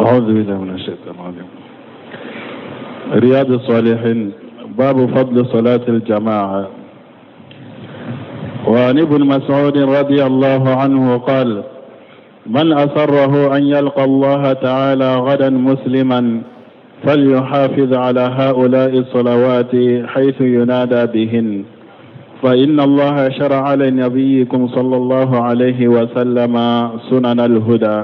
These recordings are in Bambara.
أعوذ بالله من الشيطان الرجيم. رياض الصالحين، باب فضل صلاة الجماعة. وعن ابن مسعود رضي الله عنه قال: من أسره أن يلقى الله تعالى غدا مسلما فليحافظ على هؤلاء الصلوات حيث ينادى بهن، فإن الله شرع لنبيكم صلى الله عليه وسلم سنن الهدى،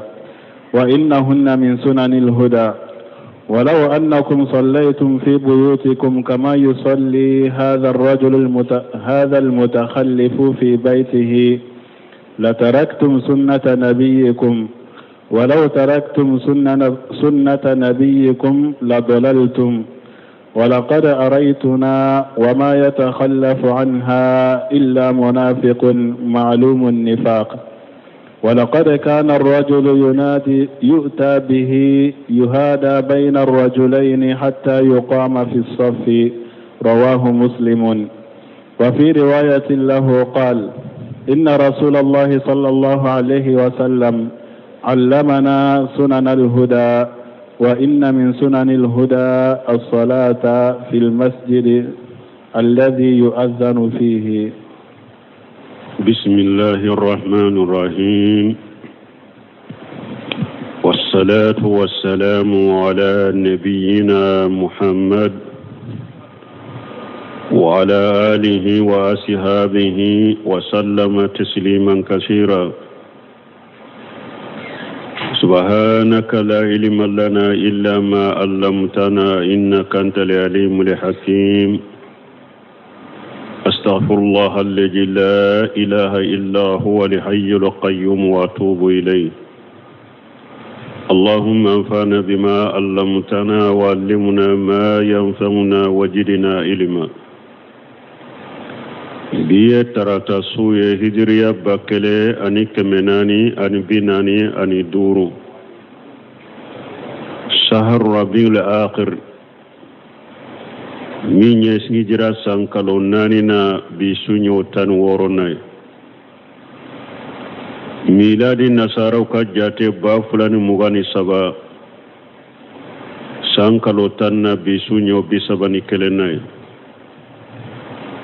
وإنهن من سنن الهدى. ولو أنكم صليتم في بيوتكم كما يصلي هذا الرجل هذا المتخلف في بيته لتركتم سنة نبيكم، ولو تركتم سنة نبيكم لضللتم. ولقد أريتنا وما يتخلف عنها إلا منافق معلوم النفاق. ولقد كان الرجل ينادي يؤتى به يهادى بين الرجلين حتى يقام في الصف. رواه مسلم. وفي رواية له قال: إن رسول الله صلى الله عليه وسلم علمنا سنن الهدى، وإن من سنن الهدى الصلاة في المسجد الذي يؤذن فيه. بسم الله الرحمن الرحيم، والصلاة والسلام على نبينا محمد وعلى آله وأصحابه وسلم تسليما كثيرا. سبحانك لا علم لنا إلا ما علمتنا إنك أنت العليم الحكيم. أستغفر الله الذي لا إله إلا هو الحي القيوم وأتوب إليه. اللهم انفعنا بما علمتنا وعلمنا ما ينفعنا وزدنا علما. Bi ye tarata su ye, hijiriya 1445, sahar rabiul akhir, min ye hijira san kalo naani na, bi su y'o 16nan ye. Miladi nasaraw ka jate 2023, san kalo 10 na, bi su y'o 31nan ye.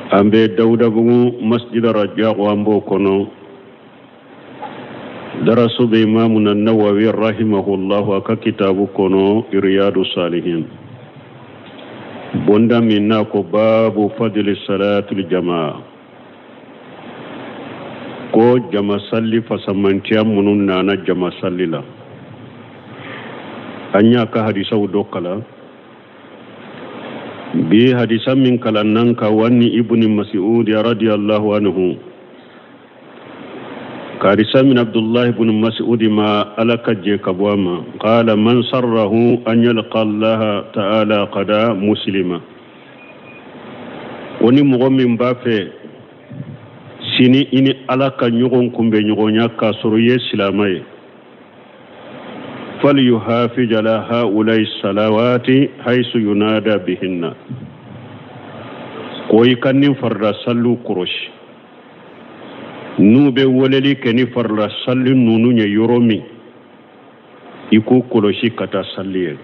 An bɛ Dawudabugu Masjid Rajaku, an b'o kɔnɔ. Daraso bɛ Imamu na Nawawi rahimahullahu a ka kitabu kɔnɔ, Riyadu Salihin, bonda min n'a ko babu fadili salatul jamaa, ko jama salli fasamantiya minnu nana jama salli la. An y'a ka hadisaw dɔ kalan. Bi hadisa min kalannan ka wani ibni Mas'ud radiyallahu anhu, ka hadisa min Abdullahi ibn Mas'ud ma, Ala ka jɛ ka bɔ a ma, qala man sarrahu an yalqa Allah ta'ala qada muslima, ko ni mɔgɔ min b'a fɛ sini i ni Ala ka ɲɔgɔn kunbɛ ɲɔgɔnya k'a sɔrɔ i ye silamɛ ye, falyuhafiz ala haulai salawati haisu yunada bihinna, ko i ka nin farida salliw kɔrɔsi. N'u bɛ weleli kɛ ni farida salli ninnu ye yɔrɔ min, i k'u kɔlɔsi ka taa salli ye.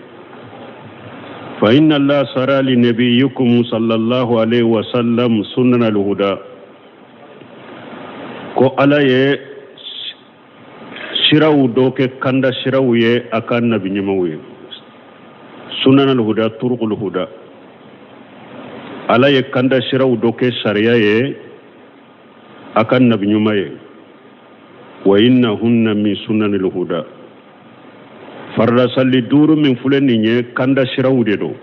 Fa inna Allah sara li nabiyikum sallallahu alaihi wasallam sunnana alhuda, ko Ala ye siraw dɔ kɛ kanda siraw ye a ka nabi ɲumanw ye. Sunan alhuda, turuqul huda, Ala ye kanda siraw dɔ kɛ sariya ye a ka nabi ɲuman ye. Wa innahunna min sunanil huda, farida salli duuru min filɛ nin ye, kanda siraw de don.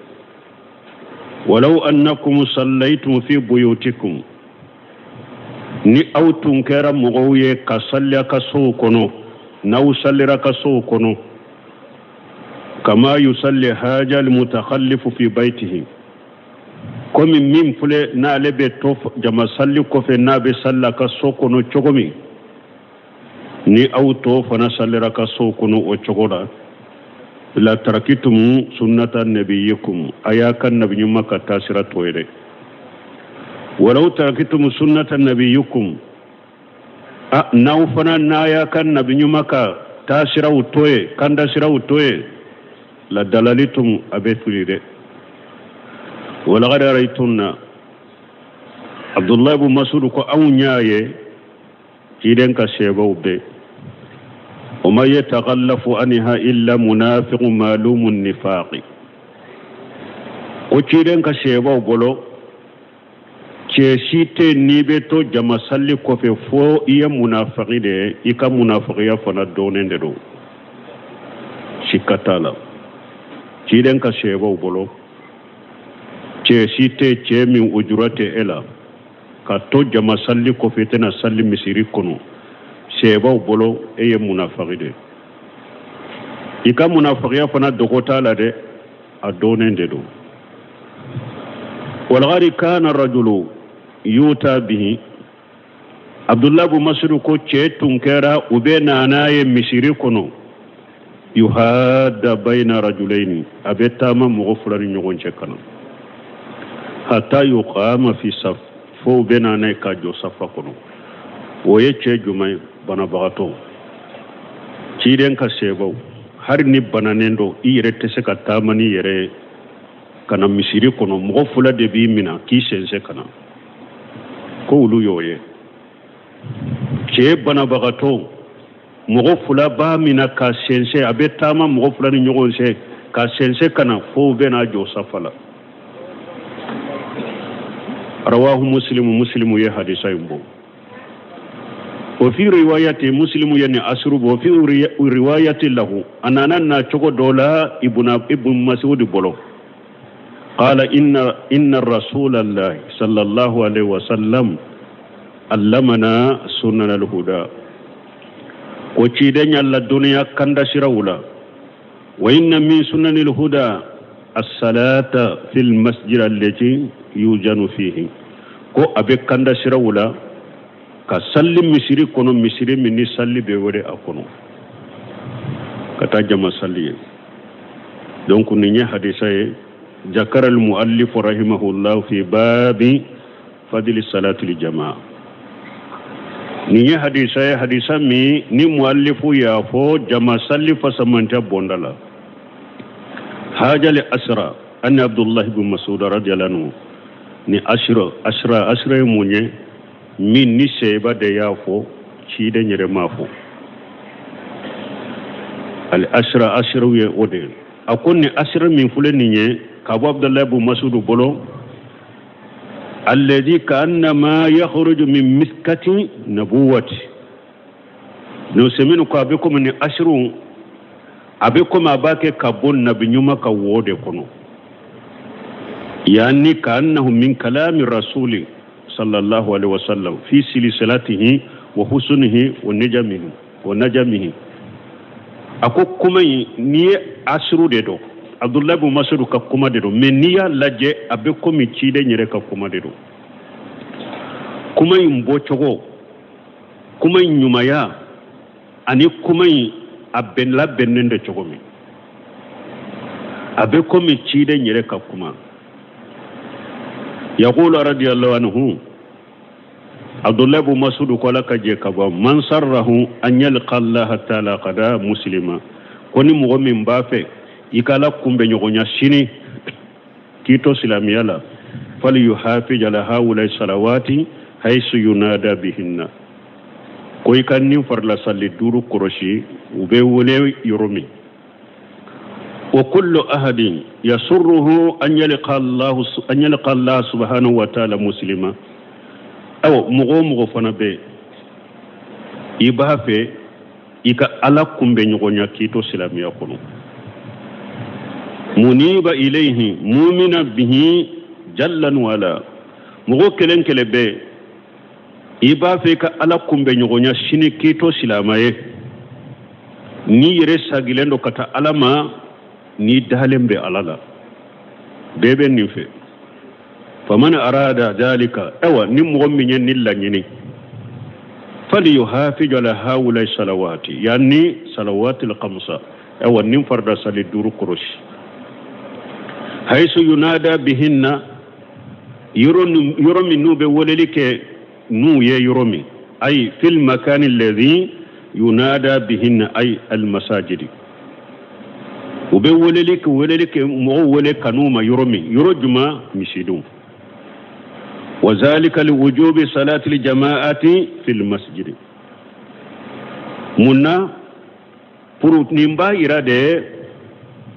Walaw annakum sallaytum fi buyutikum, ni aw tun kɛra mɔgɔw ye ka salli a ka sow kɔnɔ, n'aw sallira ka sow kɔnɔ, kama yusalli haja almutakhallifu fi baytihi, komi min filɛ n'ale bɛ to jama salli kɔfɛ, n'a bɛ salli a ka so kɔnɔ cogo min, ni aw tɔ fana sallira ka sow kɔnɔ o cogo la, la tarakitum sunnata nabiyikum, a y'a ka nabi ɲuman ka taasira to ye dɛ. Walaw tarakitum sunnata nabiyikum, a n'aw fana n'a y'a ka nabi ɲuman ka taasiraw to ye, kanda siraw to ye. La dalalitum, a bɛ fili dɛ. Walaqad araytunna, Abdullahi ibn Masud ko anw y'a ye ciden ka sahabaw bɛɛ, wa ma yatakallafu anha illa munafiqun malumun nifaqi, ko ciden ka sahabaw bolo cɛ si tɛ n'i bɛ to jama sali kɔfɛ fo i ye munafiki de ye, i ka munafikiya fana dɔnnen de don, sikka t'a la. Ciden ka sahabaw bolo cɛ si tɛ cɛ min ujura tɛ e la ka to jama sali kɔfɛ i tɛna sali misiri kɔnɔ, sahabaw bolo e ye munafiki de ye, i ka munafikiya fana dogo t'a la dɛ, a dɔnnen de don. Walaqad kana rajulu yuta bihi, Abdullahi ibn Masud ko cɛ tun kɛra u bɛ na n'a ye misiri kɔnɔ, yuhadda bayna rajulaini, a bɛ taama mɔgɔ fila ni ɲɔgɔn cɛ ka na, hatta yuqama fi saf, fo u bɛ na n'a ye ka jɔ safa kɔnɔ. O ye cɛ jumɛn ye? Banabagatɔ. Ciden ka sahabaw, hali ni bananen don i yɛrɛ tɛ se ka taama n'i yɛrɛ ye ka na misiri kɔnɔ, mɔgɔ fila de b'i minɛ k'i sɛnsɛn ka na, ko olu y'o ye. Cɛ banabagatɔ, mɔgɔ fila b'a minɛ ka sɛnsɛn, a bɛ taama mɔgɔ fila ni ɲɔgɔn cɛ ka sɛnsɛn ka na fo u bɛ n'a jɔ safa la. Rawahu Muslimu, Muslimu ye hadisa in bɔ. Wa fi riwayati, Muslimu ye nin asiru bɔ. Fi riwayati lahu, a nana na cogo dɔ la Ibn Masudi bolo, qala inna rasulallahi sallallahu alaihi wasallam allamana sunan alhuda, ko ciden y'an ladɔnniya kanda siraw la, wa inna min sunanil huda as-salata fil masjid allati yujanu fihi, ko a bɛ kanda siraw la ka salli misiri kɔnɔ, misiri min ni salli bɛ wele a kɔnɔ, ka taa jama salli ye. Donc nin ye hadisa ye. Jakara al muallif rahimahullah fi babi fadli salati al jamaa. Nin ye hadisa ye, hadisa min ni muallifu y'a fɔ jama salli fasamantɛ bonda la. Hajali asra ani Abdullah ibn Mas'ud radiyallahu anhu. Ni asira asira asira ye mun ye? Min ni sahaba de y'a fɔ, ciden yɛrɛ m'a fɔ. Al asira asiraw ye o de ye. A ko nin asira min filɛ nin ye ka bɔ Abdullah ibn Mas'ud bolo, alladhi ka'annama yakhruju min miskati nabuwati n'o seminu, ko a bɛ komi ni asiru a bɛ komi a b'a kɛ ka bɔ nabi ɲuman ka wo de kɔnɔ, yani ka'annahu min kalami rasuli sallallahu alaihi wasallam fi silsilatihi wa husnihi wa nijamihi wa najamihi. A ko kuma in n'i ye asiru de don, Abdullahi ibn Mas'ud ka kuma de don, mais n'i y'a lajɛ a bɛ komi ciden yɛrɛ ka kuma de don. Kuma in bɔcogo, kuma in ɲumanya ani kuma in a bɛn labɛnnen de cogo min, a bɛ komi ciden yɛrɛ ka kuma. Yaqulu radiyallahu anhu, Abdullahi ibn Mas'ud ko Ala ka jɛ ka bɔ, man sarrahu an yalqa Allah ta'ala qada muslima, ko ni mɔgɔ min b'a fɛ i ka Ala kunbɛ ɲɔgɔnya sini k'i to silamɛya la, fali yuhafiz ala haulai salawati haisu yunada bihinna, ko i ka nin farila salli duuru kɔlɔsi u bɛ wele yɔrɔ min. Wa kullu ahadin yasurruhu an yalqa Allah, an yalqa Allah subhanahu wa ta'ala muslima. Awa mɔgɔ o mɔgɔ fana bɛ i b'a fɛ i ka Ala kunbɛ ɲɔgɔnya k'i to silamɛya kɔnɔ, muniba ilayhi mumina bihi jallan wala, mɔgɔ kelen kelen bɛ i b'a fɛ i ka Ala kunbɛ ɲɔgɔnya sini k'i to silamɛ ye, n'i yɛrɛ sagilen don ka taa Ala ma, n'i dalen bɛ Ala la, bɛɛ bɛ nin fɛ. Faman arada dhalika, awa ni mɔgɔ min ye nin laɲini, fali yuhafiz ala haulai salawati, yani salawati al-khamsa, awa nin farda sali duuru kɔlɔsi, haisu yunada bihinna, yɔrɔ min n'u bɛ weleli kɛ n'u ye yɔrɔ min, ay fil makani alladhi yunada bihinna, ay al masajidi. U bɛ weleli kɛ, weleli kɛ, mɔgɔw wele kanu ma yɔrɔ min, yɔrɔ juma, misiriw. Wa zalika li wujubi salati jama'ati fil masjid. Mun na? Pour nin b'a yira de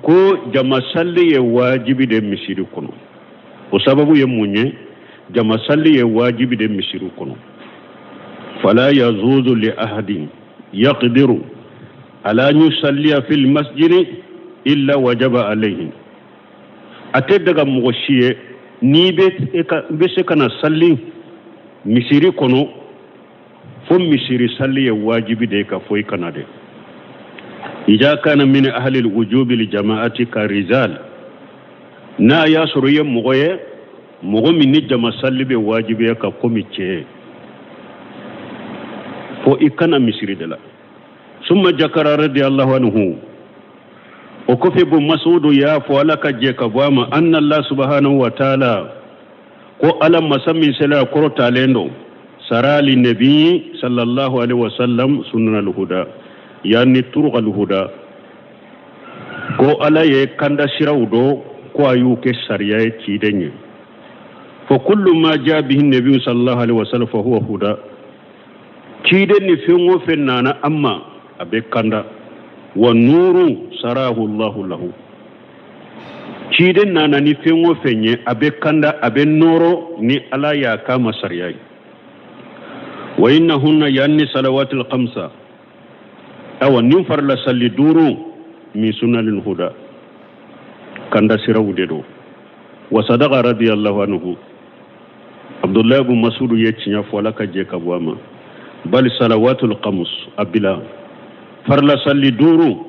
ko jama salli ye wajibi de misiri kɔnɔ. O sababu ye mun ye? Jama salli ye wajibi de misiri kɔnɔ. Fala yazuzu li ahadin yaqdiru ala an yusalliya fil masjidi illa wajaba alayhi. A tɛ daga mɔgɔ si ye n'i bɛ se ka na salli misiri kɔnɔ, fo misiri salli ye wajibi de ye ka fɔ i kana de. Ija kana min ahli alwujubi li jama'ati ka rijal, n'a y'a sɔrɔ i ye mɔgɔ ye, mɔgɔ min ni jama salli bɛ wajibiya ka komi cɛ, fo i kana misiri de la. Summa jakara radiyallahu anhu, o kɔfɛ Ibn Masudu y'a fɔ, Ala ka jɛ ka bɔ a ma, anna Allah subhanahu wa ta'ala, ko Ala masa min sela kɔrɔtalen don, sara li nabi sallallahu alaihi wasallam sunan al-huda, yani turuq al-huda, ko Ala ye kanda siraw dɔ ko a y'u kɛ sariya ye ciden ye. Fa kullu ma ja bihi nabi sallallahu alaihi wasallam fa huwa huda. Ciden ni fɛn o fɛn nana an ma, a bɛ kanda. Wa nuru sarahu Allahu lahu. Ciden nana ni fɛn o fɛn ye, a bɛ kanda, a bɛ nɔrɔ ni Ala y'a kama sariya ye. Wa innahunna yanni salawatil khamsa, awa nin farila salli duuru, min sunanil huda, kanda siraw de don. Wa sadaqa radiyallahu anhu, Abdullahi ibn Mas'ud ye tiɲɛ fɔ, Ala ka jɛ ka bɔ a ma. Bal salawatul khams, a bila farila salli duuru,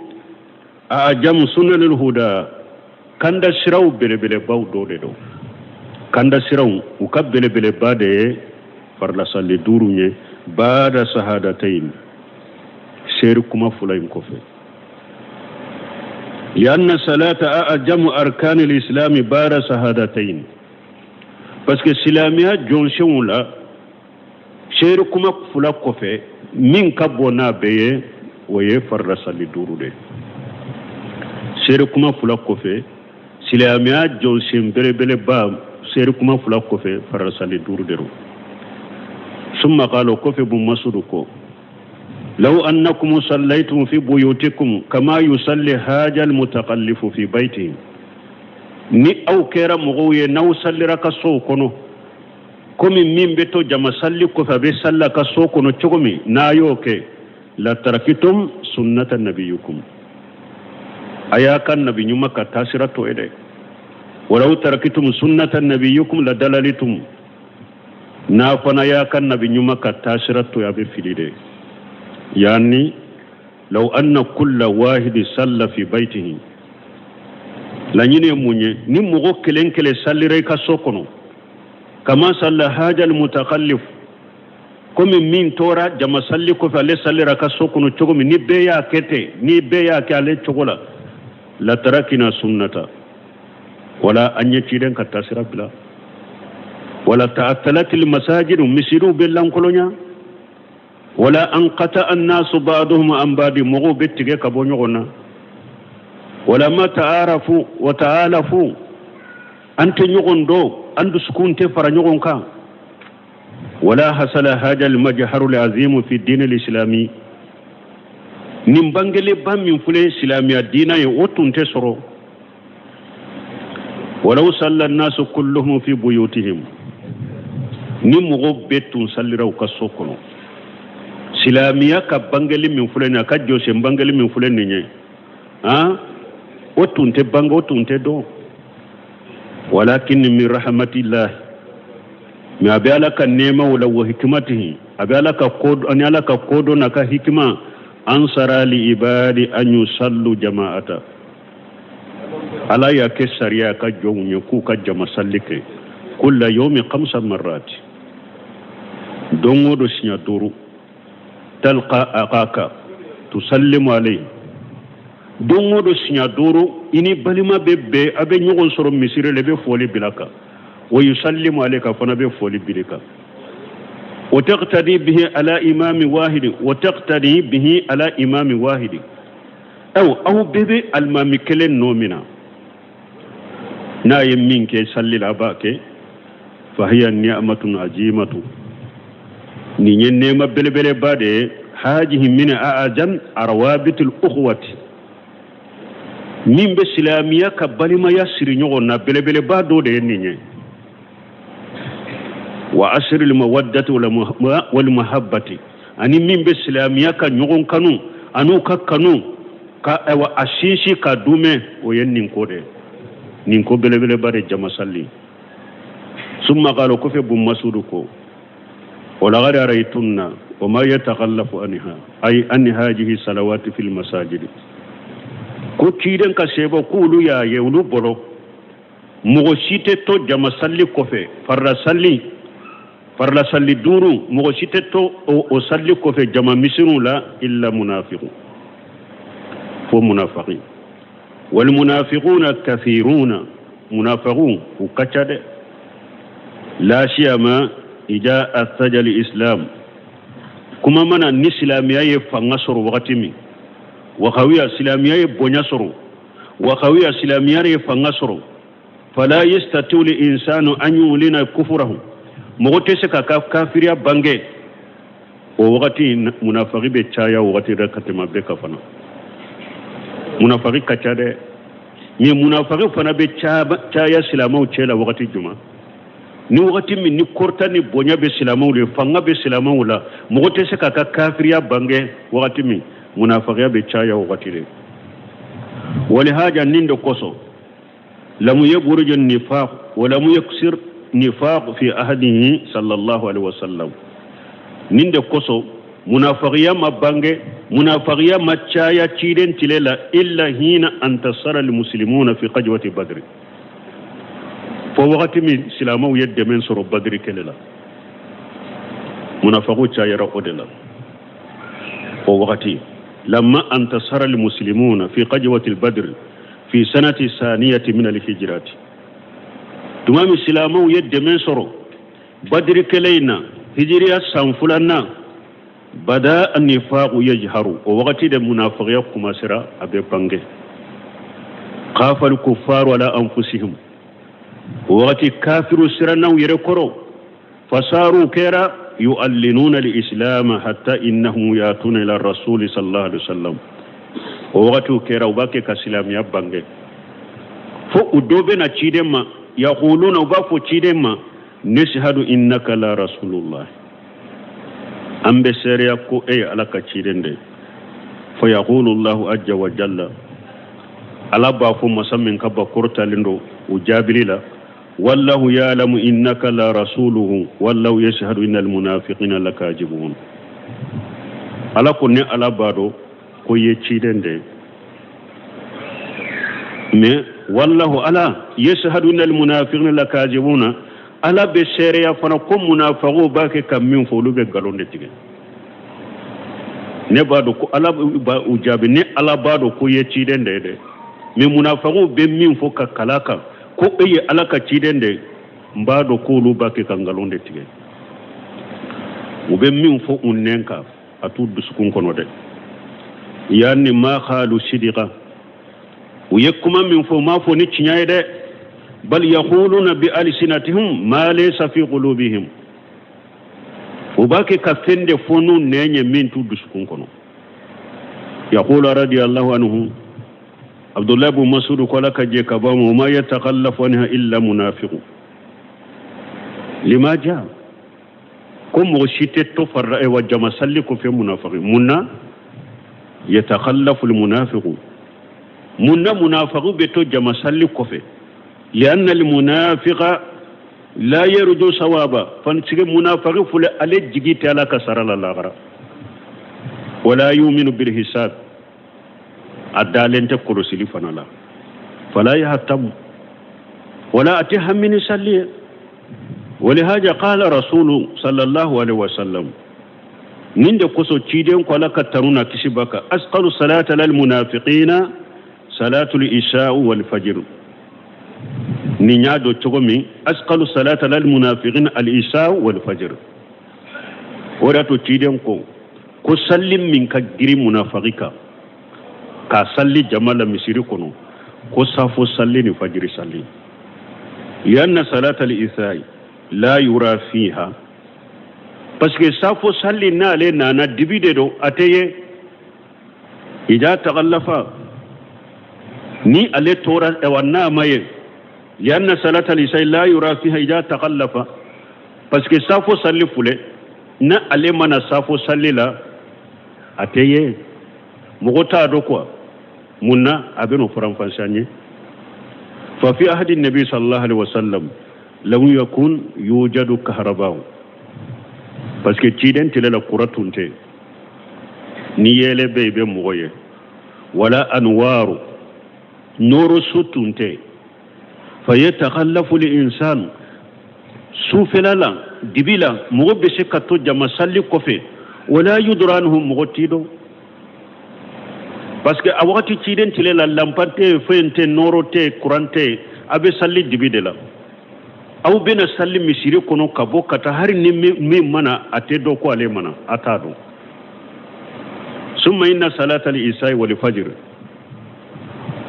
a jamu sunanil huda, kanda siraw belebelebaw dɔ de don. Kanda siraw u ka belebeleba de ye farila salli duuru ye, baada sahadatayn, seeri kuma fila in kɔfɛ. Lianna salata ajamu arkanil islami baada sahadatayn, parce que silamɛya jɔnsenw la, seeri kuma fila kɔfɛ, min ka bon n'a bɛɛ ye, o ye farila salli duuru de ye. Seeri kuma fila kɔfɛ, silamɛya jɔnsen belebeleba, seeri kuma fila kɔfɛ, farila salli duuru de don. Summa qala, o kɔfɛ Ibn Mas'ud ko, law annakum sallaytum fi buyutikum kama yusalli haja almutaqallifu fi baytihi, ni aw kɛra mɔgɔw ye n'aw sallira ka sow kɔnɔ komi min bɛ to jama salli kɔfɛ a bɛ salli a ka so kɔnɔ cogo min, n'a y'o kɛ, la tarakitum sunnata nabiyukum, a y'a ka nabi ɲuman ka taasira to ye dɛ. Walaw tarakitum sunnata nabiyukum la dalalitum, n'a fana y'a ka nabi ɲuman ka taasira to ye, a bɛ fili dɛ. Yani law anna kulla wahidi salla fi baytihi, laɲini ye mun ye? Ni mɔgɔ kelen kelen sallira i ka so kɔnɔ, kama salla haja almutakallif, komi min tora jama salli kɔfɛ ale sallira ka so kɔnɔ cogo min, ni bɛɛ y'a kɛ ten, ni bɛɛ y'a kɛ ale cogo la, la tarakina sunnata, wala an ye ciden ka taasira bila. Wala ta'attalatil masajidu, misiriw bɛ lankolonya. Wala an qata annasu ba'duhum an ba'di, mɔgɔw bɛ tigɛ ka bɔ ɲɔgɔn na. Wala ma ta'arafu wa ta'alafu, an tɛ ɲɔgɔn dɔn, an dusukun tɛ fara ɲɔgɔn kan. Wala hasala haja al-majharu al-azimu fi din al-islami, nin bangeleba min filɛ silamɛya diina ye, o tun tɛ sɔrɔ. Walaw salla an-nasu kulluhum fi buyutihim, ni mɔgɔw bɛɛ tun sallira u ka so kɔnɔ, silamɛya ka bangeli min filɛ nin ye, a ka jɔsen bangeli min filɛ nin ye, han, o tun tɛ bange, o tun tɛ dɔn. Walakin min rahmatillah, mais a bɛ Ala ka nɛɛmaw la, wa hikmatihi, a bɛ Ala ka ko ani Ala ka kodɔn n'a ka hikima, an sara li ibadi an yusallu jama'ata, Ala y'a kɛ sariya ka jɔnw ye k'u ka jama salli kɛ kulla yawmi khamsa marrat, don o don siɲɛ duuru. Talqa akaka tusallimu alayhi, don o don siɲɛ duuru i ni balima bɛ bɛn, a bɛ ɲɔgɔn sɔrɔ misiri la, i bɛ foli bila kan, wa yusallimu alayka, fana bɛ foli bila kan. Wa taqtadi bihi ala imami wahidi, wa taqtadi bihi ala imami wahidi, Aw aw bɛɛ bɛ alimami kelen nɔ min na, n'a ye min kɛ salli la, a b'a kɛ. Fahiya ni'matun azimatu, nin ye nɛɛma belebeleba de ye. Hajihi min a'azam arwabitul ukhuwati, min bɛ silamɛya ka balimaya siri ɲɔgɔn na, belebeleba dɔ de ye nin ye. Wa asril mawaddati wal mahabbati, ani min bɛ silamɛya ka ɲɔgɔn kanu an'u ka kanu ka ayiwa a sinsin ka dumɛ, o ye nin ko de ye, nin ko belebeleba de, jama salli. Summa qala, kɔfɛ bun masudu ko: walaqad araytunna wa ma yatakhallafu anha, ay an hajihi salawati fil masajidi. Ko ciden ka seba k'olu y'a ye olu bolo, mɔgɔ si tɛ to jama salli kɔfɛ, farila salli, farila salli duuru, mɔgɔ si tɛ to o salli kɔfɛ jama misiriw la, illa munafiqu, fo munafaqi. Wal munafiquna kathiruna, munafiqu u ka ca dɛ. La siyama ida astajal islam, kuma mana ni silamɛya ye fanga sɔrɔ wagati min, wakawiya, silamɛya ye bonya sɔrɔ, wakawiya, silamɛya ye fanga sɔrɔ, fala yastati'u l-insanu an yulina kufurahu, mɔgɔ tɛ se k'a ka kafiriya bange o wagati. Munafaki bɛ caya o wagati dɛ ka tɛmɛ bɛɛ kan fana. Munafaki ka ca dɛ, mais munafaki fana bɛ caya silamɛw cɛ la wagati jumɛn? Ni wagati min ni kɔrɔta ni bonya bɛ silamɛw de, fanga bɛ silamɛw la, mɔgɔ tɛ se k'a ka kafiriya bange wagati min, munafakiya bɛ caya o wagati de. Walihaja, nin de kosɔn, lamu yabruju nifaq wa lamu yaksir nifaq fi ahadihi sallallahu alaihi wasallam. Nin de kosɔn munafakiya ma bange, munafakiya ma caya ciden tile la, illa hina antasara almuslimuna fi qajwati badri, fo wagati min silamɛw ye dɛmɛ sɔrɔ Badiri kɛlɛ la, munafakiw cayara o de la o wagati. Lamma antasara almuslimuna fi qajwati badri fi sanati saniyati min alhijrati, tuma min silamɛw ye dɛmɛ sɔrɔ Badiri kɛlɛ in na, hijiriya san filanan, bada nifaqu yajharu, o wagati de munafiqiya kumasera a bɛ bange. Khafa al-kuffaru ala anfusihim, o wagati kafiru siranna u yɛrɛ kɔrɔ. Fasaru, kɛra yu'allinuna al-islam hatta innahum yatuna ila rasuli sallallahu alaihi wasallam. O wagatiw kɛra u b'a kɛ ka silamɛya bange, fo u dɔ bɛ na ciden ma, yaquluna, u b'a fɔ ciden ma: nashhadu innaka la rasulullah, an bɛ seereya ko e ye Ala ka ciden de ye. Fa yaqulu Allahu azza wa jalla, Ala b'a fɔ, masa min ka ba kɔrɔtalen don, o jaabili la: wallahu ya'lamu innaka la rasuluhu wallahu yashhadu innal munafiqina lakajibun. Ala ko: ne Ala b'a dɔn ko i ye ciden de ye, mais wallahu, Ala, yashhadu innal munafiqina lakajibuna, Ala bɛ seereya fana ko munafagiw b'a kɛ ka min fɔ, olu bɛ nkalon de tigɛ. Ne b'a dɔn ko Ala b'a u jaabi: ne Ala b'a dɔn ko i ye ciden de ye dɛ, mais munafagiw bɛ min fɔ ka kala kan ko e ye Ala ka ciden de ye, n b'a dɔn k'olu b'a kɛ ka nkalon de tigɛ. U bɛ min fɔ u nɛn kan, a t'u dusukun kɔnɔ dɛ. Yani ma khalu sidiqa, u ye kuma min fɔ, u m'a fɔ ni tiɲɛ ye dɛ. Bal yaquluna bi alsinatihim ma laysa fi qulubihim, u b'a kɛ ka fɛn de fɔ n'u nɛn ye min t'u dusukun kɔnɔ. Yaqulu radiyallahu anhu, Abdullahi bin Masud ko, Ala ka jɛ ka bɔ ma: ma yatakhallafu anha illa munafiqu. Lima ja ko mɔgɔ si tɛ to farila wa jama salli kɔfɛ munafiki. Mun na yatakhallafu almunafiqu? Mun na munafiki bɛ to jama salli kɔfɛ? Lianna almunafiqa la yarju sawaba, fansige munafiki fule, ale jigi tɛ Ala ka sara la lagara. Wala yuminu bilhisab, a dalen tɛ kɔlɔsili fana la. Fala yahtamu, wala a tɛ hami ni salli ye. Walihaja qala rasulu sallallahu alaihi wasallam, nin de kosɔn ciden ko, Ala ka tanu na kisi b'a kan: asqalu salata lil munafiqina salatul isha wal fajr. Nin y'a dɔn cogo min, asqalu salata lil munafiqina al isha wal fajr. O de y'a to ciden ko salli min ka girin munafiki kan. K'a salli jama la misiri kɔnɔ ko safo salli ni fajiri salli. Lianna salata al-isai la yura fiha, parce que safo salli n'ale nana dibi de don, a tɛ ye. Ida tagallafa, ni ale tora ewa n'a ma ye. Lianna salata al-isai la yura fiha ida tagallafa, parce que safo salli fule na ale mana safo salli la a tɛ ye, mɔgɔ t'a dɔn quoi. Mun na a bɛ n'o faranfasiya n ye? Fa fi ahadi nabi sallallahu alaihi wasallam lam yakun yujadu kahraba'u, parce que ciden tile la kura tun tɛ, ni yeelen bɛ i bɛ mɔgɔ ye, wala anwaru, nɔɔrɔ so tun tɛ. Fa yatakallafu l-insanu, sufɛla la dibi la mɔgɔ bɛ se ka to jama salli kɔfɛ, wala yudra anhu, mɔgɔ t'i dɔn, parce que a wagati ciden tile la lanpan tɛ yen, foyi tɛ, nɔɔrɔ tɛ yen, kuran tɛ yen, a bɛ salli dibi de la. Aw bɛna salli misiri kɔnɔ ka bɔ ka taa, hali ni min mana a tɛ dɔn ko ale mana, a t'a dɔn. Summa inna salata al-isai wal fajr,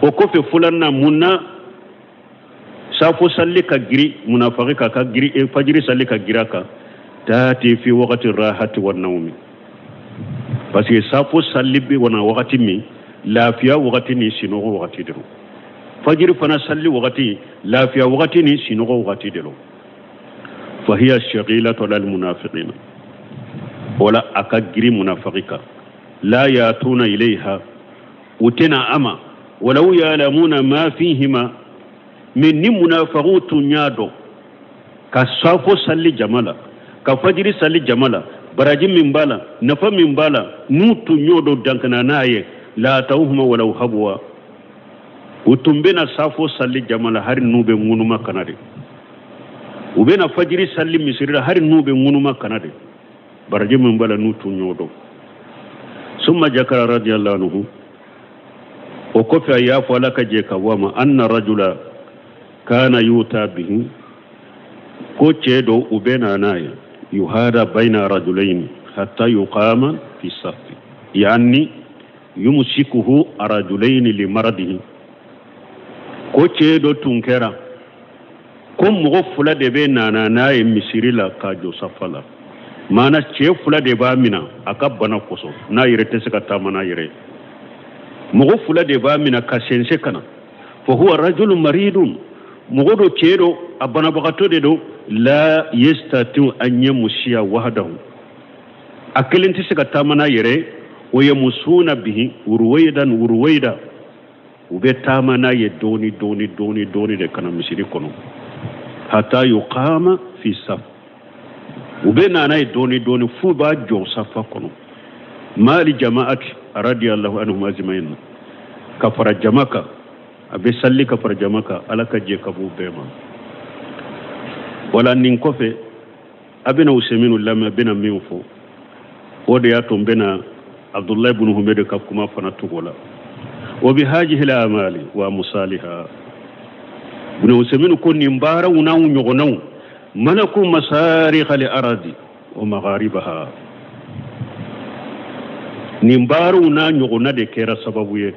o kɔfɛ filanan mun na safo salli ka giri munafaki kan, ka giri fajiri salli ka giri a kan? Taati fi wagati rahati wa nawmi, parce que safo salli bɛ wana wagati min, lafiya wagati ni sinɔgɔ wagati de don. Fajiri fana salli wagati, lafiya wagati ni sinɔgɔ wagati de don. Fahiya shagilatu alal munafiqina, wala a ka giri munafaki kan. La yatuna ilayha, u tɛna a ma. Walaw yalamuna ma fihima, mais ni munafakiw tun y'a dɔn ka safo salli jama la, ka fajiri salli jama la, baraji min b'a la, nafa min b'a la, n'u tun y'o dɔn dankana n'a ye, la atawhuma walaw habwa, u tun bɛna safo salli jama la hali n'u bɛ ŋunuma kana de. U bɛna fajiri salli misiri la hali n'u bɛ ŋunuma kana de, baraji min b'a la n'u tun y'o dɔn. Summa jakara radiyallahu anhu, o kɔfɛ a y'a fɔ, Ala ka jɛ ka bɔ a ma, anna rajula kana yuta bihi, ko cɛ dɔ u bɛ na n'a ye, yuhada bayna rajulaini hatta yuqama fi safi, yani yumsikuhu rajulaini li maradihi. Ko cɛ dɔ tun kɛra ko mɔgɔ fila de bɛ nana n'a ye misiri la k'a jɔ safa la, maana cɛ fila de b'a mina a ka bana kosɔn, n'a yɛrɛ tɛ se ka taama n'a yɛrɛ ye, mɔgɔ fila de b'a mina ka sɛnsɛn ka na. Fa huwa rajulun maridun, mɔgɔ dɔ cɛ dɔ a banabagatɔ de don, la yestatiu an yamusiya wahdahu, a kelen tɛ se ka taama n'a yɛrɛ ye, wa yamusuna bihi ruwaidan ruwaida, u bɛ taama n'a ye dɔɔni dɔɔni dɔɔni dɔɔni de ka na misiri kɔnɔ, hata yuqama fi saf, u bɛ na n'a ye dɔɔni dɔɔni f'u b'a jɔ safa kɔnɔ. Mali jama'ati radiyallahu anhum ajma'in, ka fara jama kan, a bɛ salli ka fara jama kan, Ala ka jɛ ka b'u bɛɛ ma. Wala nin kɔfɛ a bɛna Useminu lamɛn, a bɛna min fɔ, o de y'a to n bɛna Abdulayi bunu Humedu ka kuma fana tugu o la. Wa bi hajihil amali wa musaliha, bunu Useminu ko nin baaraw n'anw ɲɔgɔnnaw malaku masarikali aradi wa magharibaha, nin baaraw n'a ɲɔgɔnna de kɛra sababu ye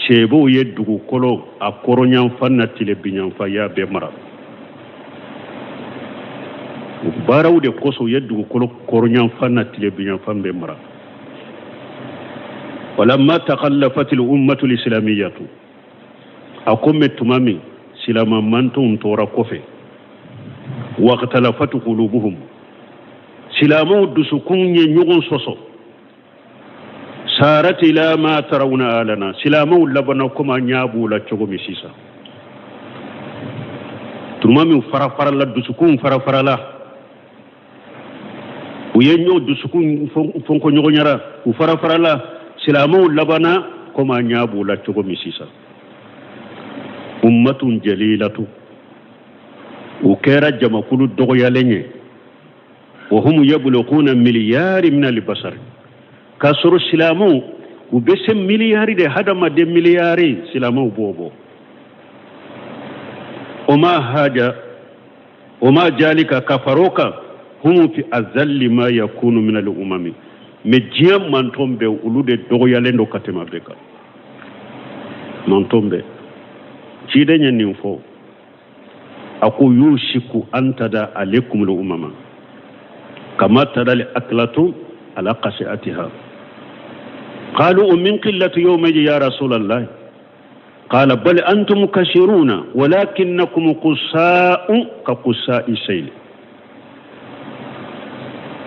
sebow ye dugukolo a kɔrɔnyanfan na tilebinyanfan y'a bɛɛ mara. O baaraw de kosɔn u ye dugukolo kɔrɔnyanfan na tilebinyanfan bɛɛ mara. Walamma takallafatil ummatul islamiyatu, a ko mɛ tuma min silama mantonw tora kɔfɛ, waqtalafat qulubuhum, silamɛw dusukun ye ɲɔgɔn sɔsɔ, sarat ila ma tarawna alana, silamɛw labanna komi an ɲa b'u la cogo min sisan. Tuma min farafarala, dusukun farafarala, u ye ɲɔgɔn dusukun fɔnkɔ ɲɔgɔn ɲara, u farafarala, silamɛw labanna komi an ɲa b'u la cogo min sisan. Ummatun jalilatu, u kɛra jamakulu dɔgɔyalen ye, wa hum yablughuna miliyari min albasar, k'a sɔrɔ silamɛw u bɛ se miliyari de, hadamaden miliyari silamɛw b'o bɔ. O ma haja o ma jalika, ka far'o kan, hum fi azalli ma yakunu min al umami, mais diɲɛ mantɔn bɛɛ olu de dɔgɔyalen don ka tɛmɛ bɛɛ kan. Mantɔn bɛɛ, ciden ye nin fɔ, a ko yushiku an tada'a alaykumul umama kama tada'al aklatu ala qasi'atiha. Qalu min qillati yawma ya rasulallah? Qala bal antum kasiruna walakinnakum qusa'u ka qusa'i sayl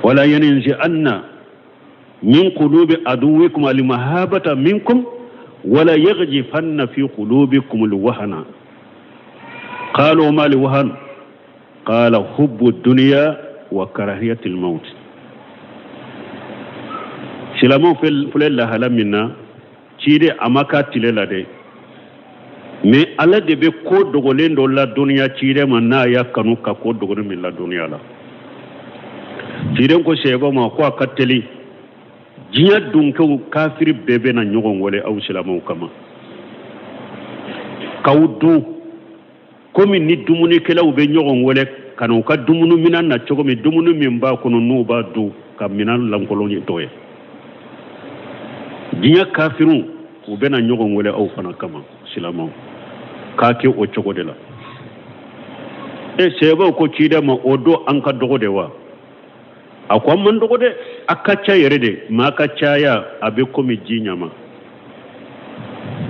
wala yanzi'anna min qulubi aduwikum almahabata minkum wala yaghzifanna fi qulubikum alwahana. Qalu ma alwahan? Qala hubbu dunya wa karahiyati almaut. Silamɛw filɛ lahala min na, ciden a ma k'a tile la dɛ, mais Ala de bɛ ko dogolen dɔ ladɔnniya ciden ma n'a y'a kanu ka ko dogolen min ladɔnniya la. Ciden ko sahabaw ma ko a ka teli diɲɛ dunkew kafiri bɛɛ bɛna ɲɔgɔn wele aw silamɛw kama k'aw dun, komi ni dumunikɛlaw bɛ ɲɔgɔn wele ka na u ka dumuni minan na cogo min, dumuni min b'a kɔnɔ n'u b'a dun ka minan lankolon ye to ye. Diɲɛ kafiriw, u bɛna ɲɔgɔn wele aw fana kama silamɛw, k'a kɛ o cogo de la. E sahabaw ko ciden ma, o don an ka dɔgɔ de wa? A ko an man dɔgɔ dɛ, a ka ca yɛrɛ de, mais a ka caya a bɛ komi ji ɲama,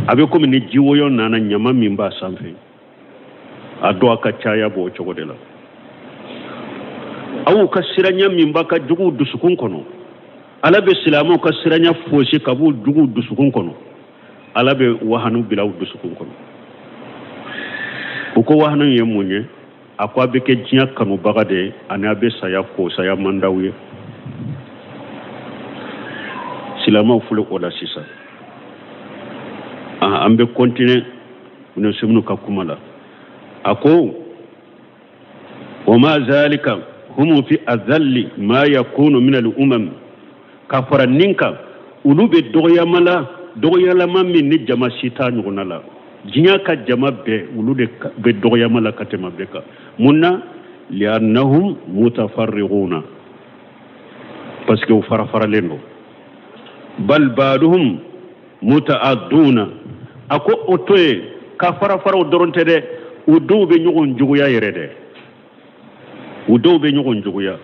a bɛ komi ni jiwoyɔ nana ɲama min b'a sanfɛ, a don a ka caya b'o cogo de la. Aw ka siranya min b'a ka juguw dusukun kɔnɔ, Ala bɛ silamɛw ka siranya fosi ka b'u juguw dusukun kɔnɔ, Ala bɛ wahanu bila u dusukun kɔnɔ. U ko wahanu ye mun ye? A ko a bɛ kɛ diɲɛ kanubaga de ye, ani a bɛ saya ko saya man d'aw ye. Silamɛw filɛ o la sisan. An bɛ continuer Ibn ka kuma la. A ko wa ma zalika hum fi azalli ma yakunu min al umam. Ka fara nin kan, olu bɛ dɔgɔyama la, dɔgɔyalama min ni jama si t'a ɲɔgɔnna la. Diɲɛ ka jama bɛɛ, olu de bɛ dɔgɔyama la ka tɛmɛ bɛɛ kan. Mun na? Liannahum mutafarrighuna, parce que u farafaralen don. Bal ba'duhum muta'adduna. A ko o to yen, ka farafara o dɔrɔn tɛ dɛ, u dɔw bɛ ɲɔgɔn juguya yɛrɛ dɛ, u dɔw bɛ ɲɔgɔn juguya.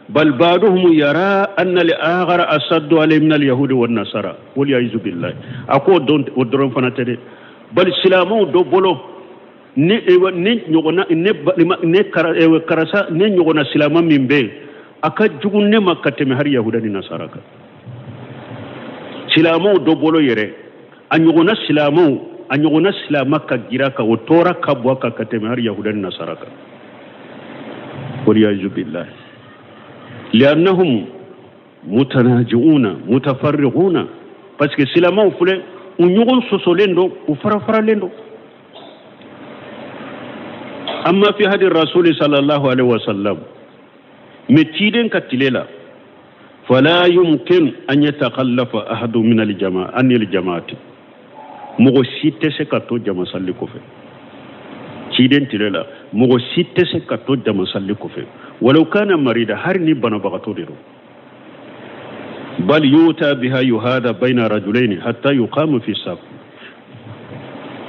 Bal ba'duhum yara anna al-akhara asaddu alayhi min al-yahudi wan nasara wal ya'izu billahi. A ko o dɔrɔn fana tɛ dɛ, bal silamɛw dɔ bolo ne ne ɲɔgɔnna ne balima ne karisa ne ɲɔgɔnna silamɛ min bɛ yen, a ka jugu ne ma ka tɛmɛ hali yahuda ni nasara kan. Silamɛw dɔ bolo yɛrɛ, a ɲɔgɔnna silamɛw, a ɲɔgɔnna silamɛ ka gira kan, o tɔɔrɔ ka bon a kan ka tɛmɛ hali yahuda ni nasara kan. Waliyazu billahi. Liannahum mutanaji'una mutafarriquna, parce que silamɛw filɛ, u ɲɔgɔn sɔsɔlen don, u farafaralen don. Amma fi hadi rasuli sallallahu alaihi wasallam, mais ciden ka tile la, fala yumkin an yatakhallafa ahadu min aljama'a an aljama'ati, mɔgɔ si tɛ se ka to jama salli kɔfɛ. Ciden tile la, mɔgɔ si tɛ se ka to jama salli kɔfɛ, walau kana marida, hari ni banabagatɔ de don. Bal yuta biha yuhada bayna rajulaini hatta yuqamu fi saf.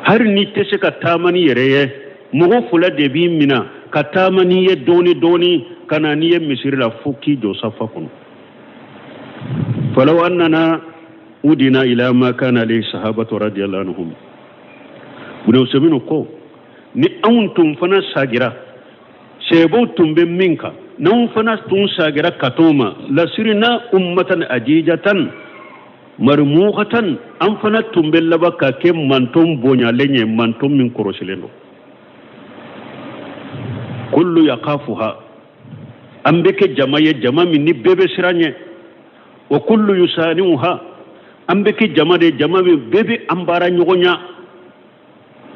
Hari ni tɛ se ka taama ni yɛrɛ ye, mɔgɔ fila de b'i mina ka taama n'i ye dɔɔni dɔɔni ka na n'i ye misiri la fo k'i jɔ safa kɔnɔ. Falaw annana udina ila ma kana alayhi sahabatu radiyallahu anhum. Ibn Usaymin ko ni anw tun fana sagira sahabaw tun bɛ min kan, n'anw fana tun sagira ka t'o ma, lasirina ummatan ajijatan marmukatan, an fana tun bɛ laban ka kɛ manton bonyalen ye, manton min kɔrɔsilen don. Kullu yaqafuha, an bɛ kɛ jama ye, jama min ni bɛɛ bɛ siran ɲɛ. Wa kullu yusaniuha, an bɛ kɛ jama de, jama min bɛɛ bɛ an baara ɲɔgɔn ɲa,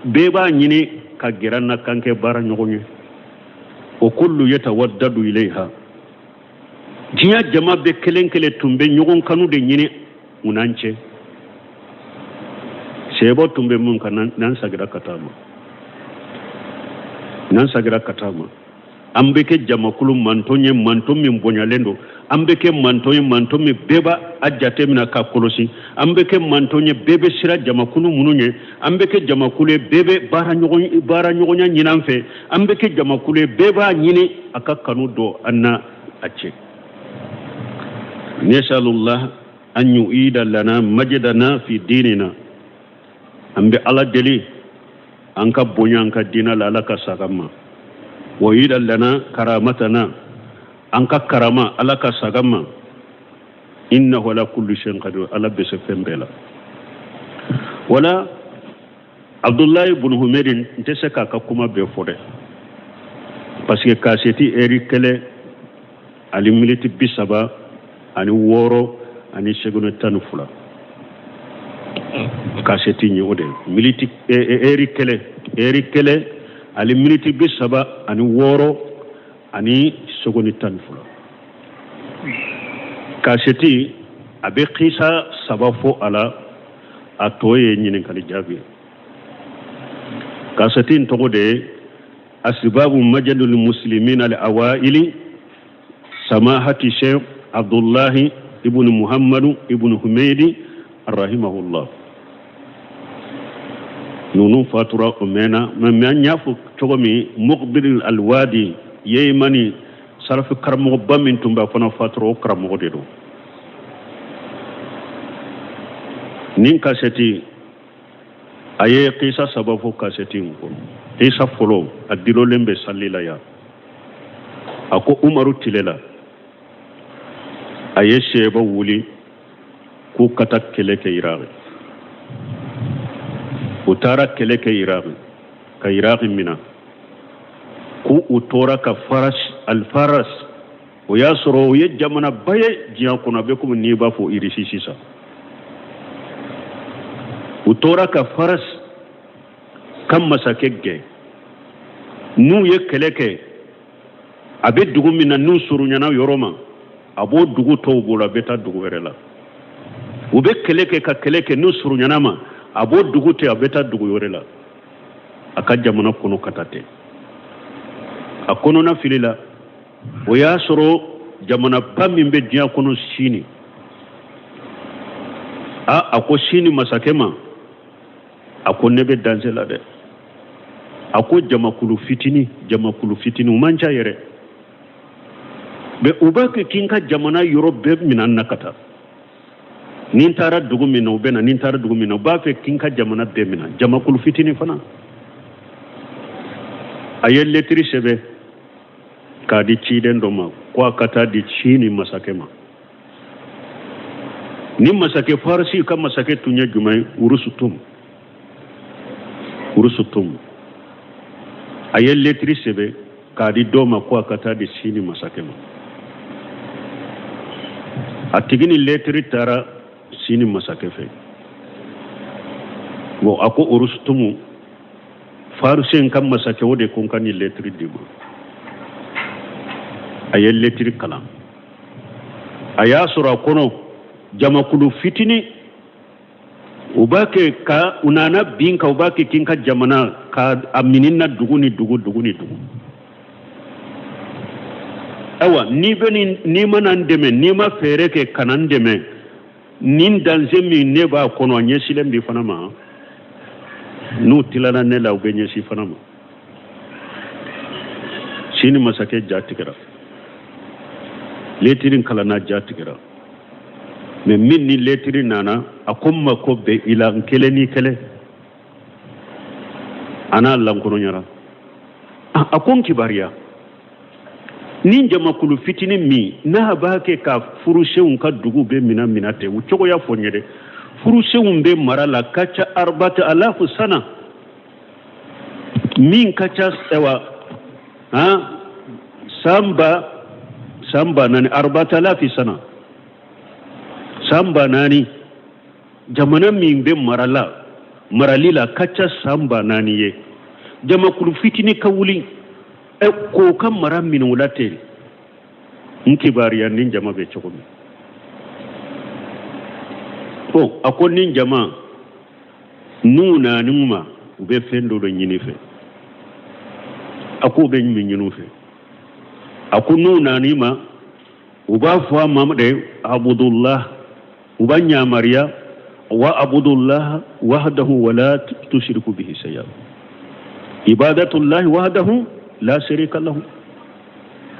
bɛɛ b'a ɲini ka gɛrɛ an na k'an kɛ baara ɲɔgɔn ye. Wa kullu yatawaddadu ilayha, diɲɛ jama bɛɛ kelen kelen tun bɛ ɲɔgɔn kanu de ɲini u n'an cɛ. Sahabaw tun bɛ mun kan, n'an sagira ka taa ma, n'an sagira ka taa ma. An bɛ kɛ jamakulu mantɔn ye, mantɔn min bonyalen don. An bɛ kɛ mantɔn ye, mantɔn min bɛɛ b'a a jate minɛ k'a kɔlɔsi. An bɛ kɛ mantɔn ye, bɛɛ bɛ siran jamakulu minnu ɲɛ. An bɛ kɛ jamakulu ye, bɛɛ bɛ baara ɲɔgɔnya ɲini an fɛ. An bɛ kɛ jamakulu ye, bɛɛ b'a ɲini a ka kanu don an na a cɛ. Nasalullah an yu'ida lana majdana fi dinina. An bɛ Ala deli an ka bonya an ka diinɛ la, Ala ka saga ma. Wa yu'ida lana karamatana, an ka karama, Ala ka saga ma. Innahu ala kulli shay'in qadir, Ala bɛ se fɛn bɛɛ la. Wala Abdullahi ibn Humeri, n tɛ se k'a ka kuma bɛɛ fɔ dɛ, parce que kaseti ɛri kelen ani miniti 36 ani seconde 12 kaseti ye o de miniti ɛri kelen, ɛri kelen ani miniti 36 ani seconde 12 kaseti. A bɛ kisa saba fɔ a la, a tɔ ye ɲininkali jaabi ye. Kaseti in tɔgɔ de ye Asbabu Majadul Muslimin al Awaili, Samahati Sheikh Abdullahi ibn Muhammadu ibn Humeidi rahimahullah. Ninnu fatura o mɛnna, mais an y'a fɔ cogo min, Muqbil Alwadi Yemani salafi karamɔgɔba min tun bɛ, a fana fatura, o karamɔgɔ de don. Nin kaseti, a ye kisa saba fɔ kaseti in kɔnɔ. Kisa fɔlɔ, a dilolen bɛ sali la yan. A ko Umaru tile la, a ye sɛba wuli k'u ka taa kɛlɛ kɛ Iraki. U taara kɛlɛ kɛ Iraki ka Iraki mina. K'u u tora ka Faras, Alfaras, o y'a sɔrɔ o ye jamanaba ye diɲɛ kɔnɔ, a bɛ komi n'i b'a fɔ Irisi sisan. U tora ka Faras ka masakɛ gɛn. N'u ye kɛlɛ kɛ, a bɛ dugu min na, n'u surunyana yɔrɔ ma, a b'o dugu tɔw bolo, a bɛ taa dugu wɛrɛ la. U bɛ kɛlɛ kɛ ka kɛlɛ kɛ, n'u surunyana ma, a b'o dugu to, a bɛ taa dugu wɛrɛ la, a ka jamana kɔnɔ ka taa ten. A kɔnɔna filila. O y'a sɔrɔ jamanaba min bɛ diɲɛ kɔnɔ sini, a ko sini masakɛ ma, a ko ne bɛ danger la dɛ. A ko jamakulu fitini, jamakulu fitini, u man ca yɛrɛ, mais u b'a kɛ k'i ka jamana yɔrɔ bɛɛ minɛ na ka taa. Ni n taara dugu min na, u bɛ na. Ni n taara dugu min na, u b'a fɛ k'i ka jamana bɛɛ minɛ, jamakulu fitini fana. A ye lɛtiri sɛbɛn k'a di ciden dɔ ma ko a ka taa di sini masakɛ ma. Ni masakɛ, Farisi ka masakɛ tun ye jumɛn ye? Urusutum. Urusutum. A ye lɛtiri sɛbɛn k'a di dɔ ma ko a ka taa di sini masakɛ ma. A tigi ni lɛtiri taara sini masakɛ fɛ. Bon, a ko Urusutumu, Farisi ka masakɛ, o de ko n ka nin lɛtiri d'i ma. A ye lɛtiri kalan, a y'a sɔrɔ a kɔnɔ jamakulu fitini, u b'a kɛ ka u nana bin kan, u b'a kɛ k'i ka jamana ka a mini na dugu ni dugu, dugu ni dugu. Ayiwa, n'i bɛ nin, n'i ma na n dɛmɛ, n'i ma fɛɛrɛ kɛ ka na n dɛmɛ, nin danger min ne b'a kɔnɔ, a ɲɛsilen b'i fana ma. N'u tilala ne la, u bɛ ɲɛsin fana ma. Sini masakɛ ja tigɛra, lɛtiri kalanna, ja tigɛra. Mais min ni lɛtiri nana, a ko n mako bɛ i la, n kelen ni kelen. A n'a lankolonyara. A ko n kibaruya, ni jamakulu fitinin min n'a b'a kɛ ka furusenw ka dugu bɛɛ mina mina ten, u cogoya fɔ n ye dɛ. Furusenw bɛ mara la ka ca arbata alafu sana, min ka ca ayiwa han san 4000, arbata alafi sana, san 4000. Jamana min bɛ mara la, marali la ka ca san 4000 ye, jamakulu fitinin ka wuli k'o ka mara minɛ o la ten, n kibaruya ni jama bɛ cogo min. Bon, a ko ni jama n'u nan'u ma, u bɛ fɛn dɔ de ɲini fɛ. A k'u bɛ min ɲini u fɛ? A ko n'u nan'i ma, u b'a fɔ a ma de abudullah, u b'a yamaruya wa abudullah wahdahu wala tushriku bihi shay'a, ibadatullahi wahdahu la sharika lahu.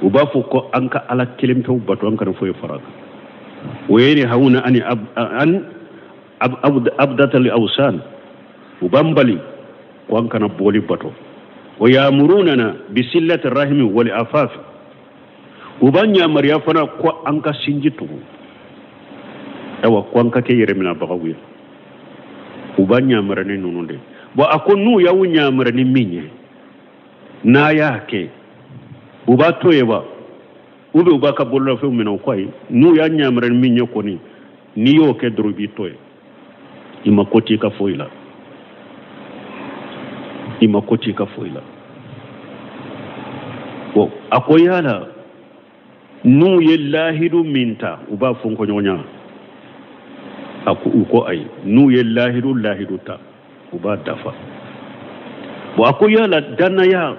U b'a fɔ ko an ka Ala kelen pewu bato, an kana foyi fara a kan. O ye yanhawna ani an abdatal awsan, u b'an bali ko an kana boli bato. Wa yamurunana bisillati rahimi wal afaf, u b'an yamaruya fana ko an ka sinji tugu, ayiwa ko an ka kɛ yɛrɛminɛbagaw ye. U b'an yamaruya ni ninnu de. Bon, a ko n'u y'aw yamaruya ni min ye, n'a y'a kɛ, u b'a to yen wa, ou bien u b'a ka bololafɛnw minɛ? U ko ayi, n'u y'a yamaruya ni min ye kɔni, n'i y'o kɛ dɔrɔn, i b'i to yen, i ma ko t'i ka foyi la, i ma ko t'i ka foyi la. Bon, a ko yala n'u ye lahidu min ta, u b'a fɔ nkɔɲɔgɔnya? A ko, u ko ayi, n'u ye lahidu ta, u b'a dafa. Bon, a ko yala dannaya,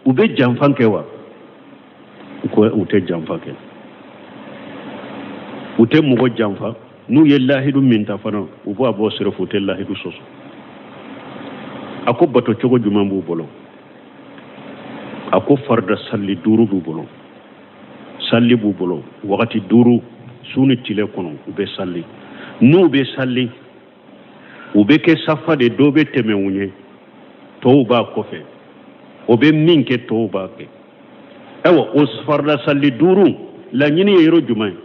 u bɛ janfa kɛ wa? U ko u tɛ janfa kɛ, u tɛ mɔgɔ janfa. N'u ye lahidu min ta fana, u b'a bɔ sira fɛ, u tɛ lahidu sɔsɔ. A ko bato cogo jumɛn b'u bolo? A ko farida salli 5 b'u bolo, salli b'u bolo wagati 5 su ni tile kɔnɔ, u bɛ salli. N'u bɛ salli, u bɛ kɛ safa de, dɔ bɛ tɛmɛ u ɲɛ, tɔw b'a kɔfɛ, o bɛ min kɛ, tɔw b'a kɛ. Ayiwa, o farida salli 5 laɲini ye yɔrɔ jumɛn ye?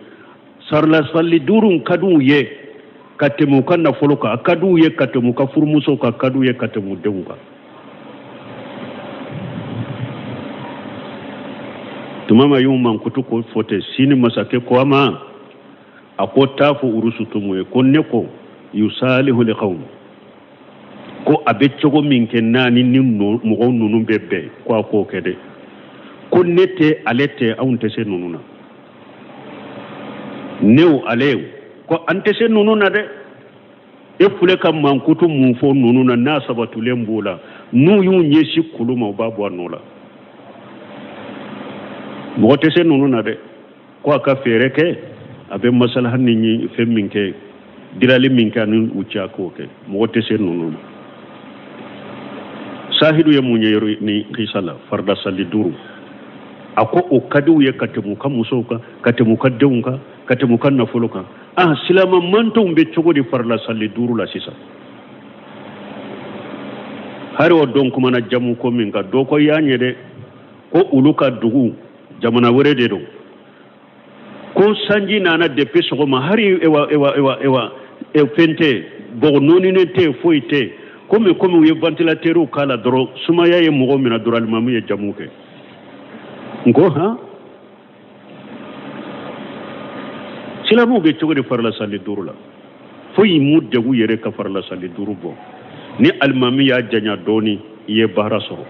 Farida salli 5 ka d'u ye ka tɛmɛ u ka nafolo kan, a ka d'u ye ka tɛmɛ u ka furumusow kan, a ka d'u ye ka tɛmɛ u denw kan. Tuma ma y'u mankutu ko fɔ ten, sini masakɛ ko a ma, a ko taa fɔ Urusutumu ye ko ne ko yusalihu li qawm, ko a bɛ cogo min kɛ n'a ni mɔgɔw ninnu bɛ bɛn, ko a k'o kɛ dɛ, ko ne tɛ, ale tɛ, anw tɛ se ninnu na, ne o ale ko an tɛ se ninnu na dɛ. E filɛ ka mankutu mun fɔ ninnu na, n'a sabatulen b'o la, n'u y'u ɲɛsin kulu ma, u b'a bɔ a nɔ la. Mɔgɔ tɛ se ninnu na dɛ. Ko a ka fɛɛrɛ kɛ, a bɛ masalaha ni fɛn min kɛ, dirali min kɛ ani u cɛ, a k'o kɛ. Mɔgɔ tɛ se ninnu na. Sahidu ye mun ye yɔrɔ ni kisa la? Farida salli 5, a ko o ka di u ye ka tɛmɛ u ka musow kan, ka tɛmɛ u ka denw kan, ka tɛmɛ u ka nafolo kan. Ah, silama mantonw bɛ cogo di farida salli 5 la sisan? Hari o don kumana jamu ko min kan, dɔ ko y'a ɲɛ dɛ, ko olu ka dugu jamana wɛrɛ de don, ko sanji nana depuis sɔgɔma, hari ewa ewa ewa ewa e fɛn tɛ, bɔgɔ nɔɔninen tɛ, foyi tɛ. Komi u ye ventilateur k'a la dɔrɔn, sumaya ye mɔgɔ minɛ dɔrɔn, alimami ye jamu kɛ. N ko han, silamɛw bɛ cogo di farila salli 5 la? Foyi m'u degun yɛrɛ ka farila salli 5 bɔ. Ni alimami y'a janya dɔɔni, i ye baara sɔrɔ.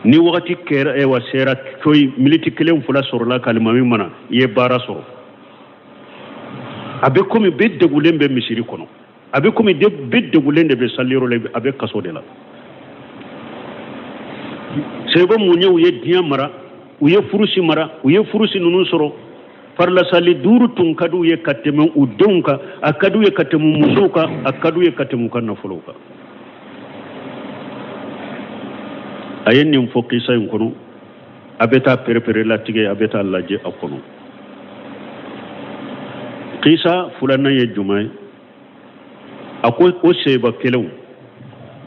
Ni wagati kɛra, ewa sera coyi, miniti 1 2 sɔrɔla ka alimami mana, i ye baara sɔrɔ. A bɛ komi bɛɛ degulen bɛ misiri kɔnɔ, a bɛ komi bɛɛ degulen de bɛ saliyɔrɔ la, a bɛ kaso de la. Sɛbɛn mun ye, u ye diɲɛ mara, u ye furusi mara, u ye furusi ninnu sɔrɔ. Farila salli 5 tun ka d'u ye ka tɛmɛ u denw kan, a ka d'u ye ka tɛmɛ musow kan, a ka d'u ye ka tɛmɛ u ka nafolow kan. A ye nin fɔ kisa in kɔnɔ, a bɛ taa perepere latigɛ, a bɛ taa lajɛ a kɔnɔ. Kisa filanan ye jumɛn ye? A ko o seba kelenw,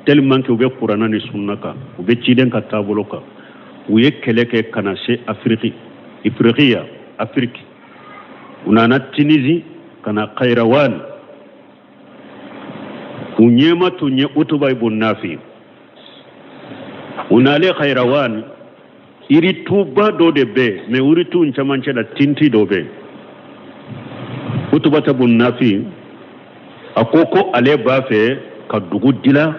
tellement que u bɛ kuranna ni sunna kan, u bɛ ciden ka taabolo kan, u ye kɛlɛ kɛ ka na se Afiriki, Ifirikiya, Afiriki. U nana Tunisie ka na Kayirawan. U ɲɛma tun ye Utuba ibn Nafi. U nalen Kayirawan, yirituba dɔ de bɛ yen, mais yiritu in camancɛ la tinti dɔ bɛ yen. Utuba ibn Nafi a ko ko ale b'a fɛ ka dugu dila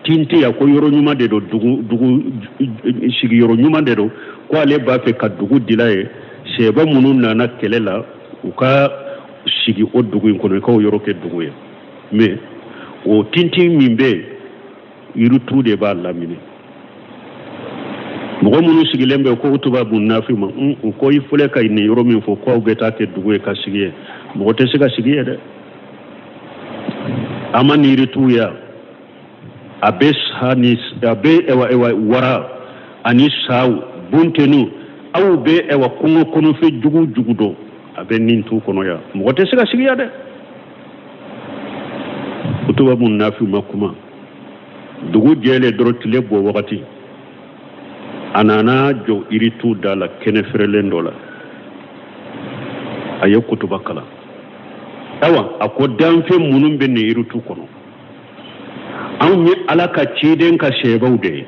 tinti, a ko yɔrɔ ɲuman de don, dugu sigiyɔrɔ ɲuman de don, ko ale b'a fɛ ka dugu dila ye, sɛba minnu nana kɛlɛ la, u ka sigi o dugu in kɔnɔ, i k'o yɔrɔ kɛ dugu ye. Mais o tinti min bɛ yen, yiritu de b'a lamini. Mɔgɔ minnu sigilen bɛ ko Utuba bun Nafi ma, u ko i filɛ ka nin yɔrɔ min fɔ ko aw bɛ taa kɛ dugu ye ka sigi yen, mɔgɔ tɛ se ka sigi yen dɛ. A ma nin yiritu ye, a bɛ sa ni a bɛ ɛwa ɛwa wara ani saw buntenu, aw bɛ ɛwa kungo kɔnɔfɛn jugu jugu dɔn, a bɛ nin tu kɔnɔ yan, mɔgɔ tɛ se ka sigi yan dɛ. Utuba bun Nafi ma kuma. Dugu jɛlen dɔrɔn, tile bɔ wagati, a nana jɔ yiritu da la kɛnɛ fɛrɛlen dɔ la, a ye kutuba kalan. Ayiwa, a ko danfɛn minnu bɛ nin yiritu kɔnɔ, anw ye Ala ka ciden ka sɛbaw de ye,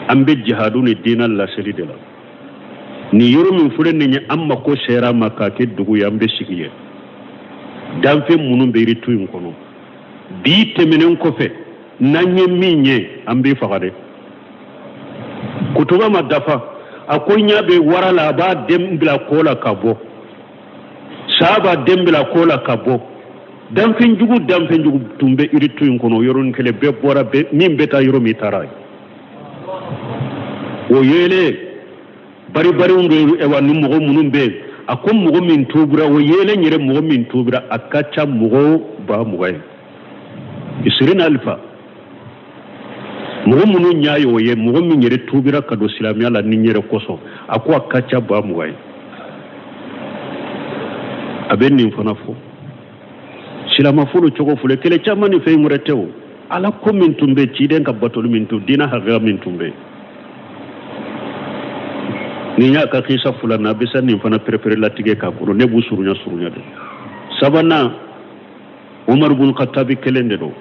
an bɛ jihadu ni diinɛ laseli de la. Nin yɔrɔ min filɛ nin ye, an mako sera a ma k'a kɛ dugu ye, an bɛ sigi yen. Danfɛn minnu bɛ yiritu in kɔnɔ, bi tɛmɛnen kɔfɛ, n'an ye min ye, an b'i faga dɛ. Kutuba ma dafa, a ko ɲɛ bɛ wara la, a b'a den bila kɔ la ka bɔ, sa b'a den bila kɔ la ka bɔ. Danfɛn jugu danfɛn jugu tun bɛ yiritu in kɔnɔ, yɔrɔnin kelen bɛɛ bɔra, bɛɛ min bɛ taa yɔrɔ min taara yen. O yeelen baribariw bɛ ɛwa ni mɔgɔ minnu bɛ yen, a ko mɔgɔ min tubira, o yeelen yɛrɛ mɔgɔ min tubira, a ka ca mɔgɔ 20,000 ye, isirina alifa. Mɔgɔ minnu ɲa ye o ye, mɔgɔ min yɛrɛ tubira ka don silamɛya la ni yɛrɛ kosɔn, a ko a ka ca 20,000 ye. A bɛ nin fana fɔ silama fɔlɔ cogo filɛ, kɛlɛ caman ni fɛn wɛrɛ tɛ o, Ala ko min tun bɛ, ciden ka batoli min tun, diinɛ hakɛya min tun bɛ. Nin y'a ka kisa filanan, a bɛ se nin fana perepere latigɛ k'a kɔnɔ, ne b'u surunya surunya de. Sabanan, Umaru bun Khattabi kelen de don,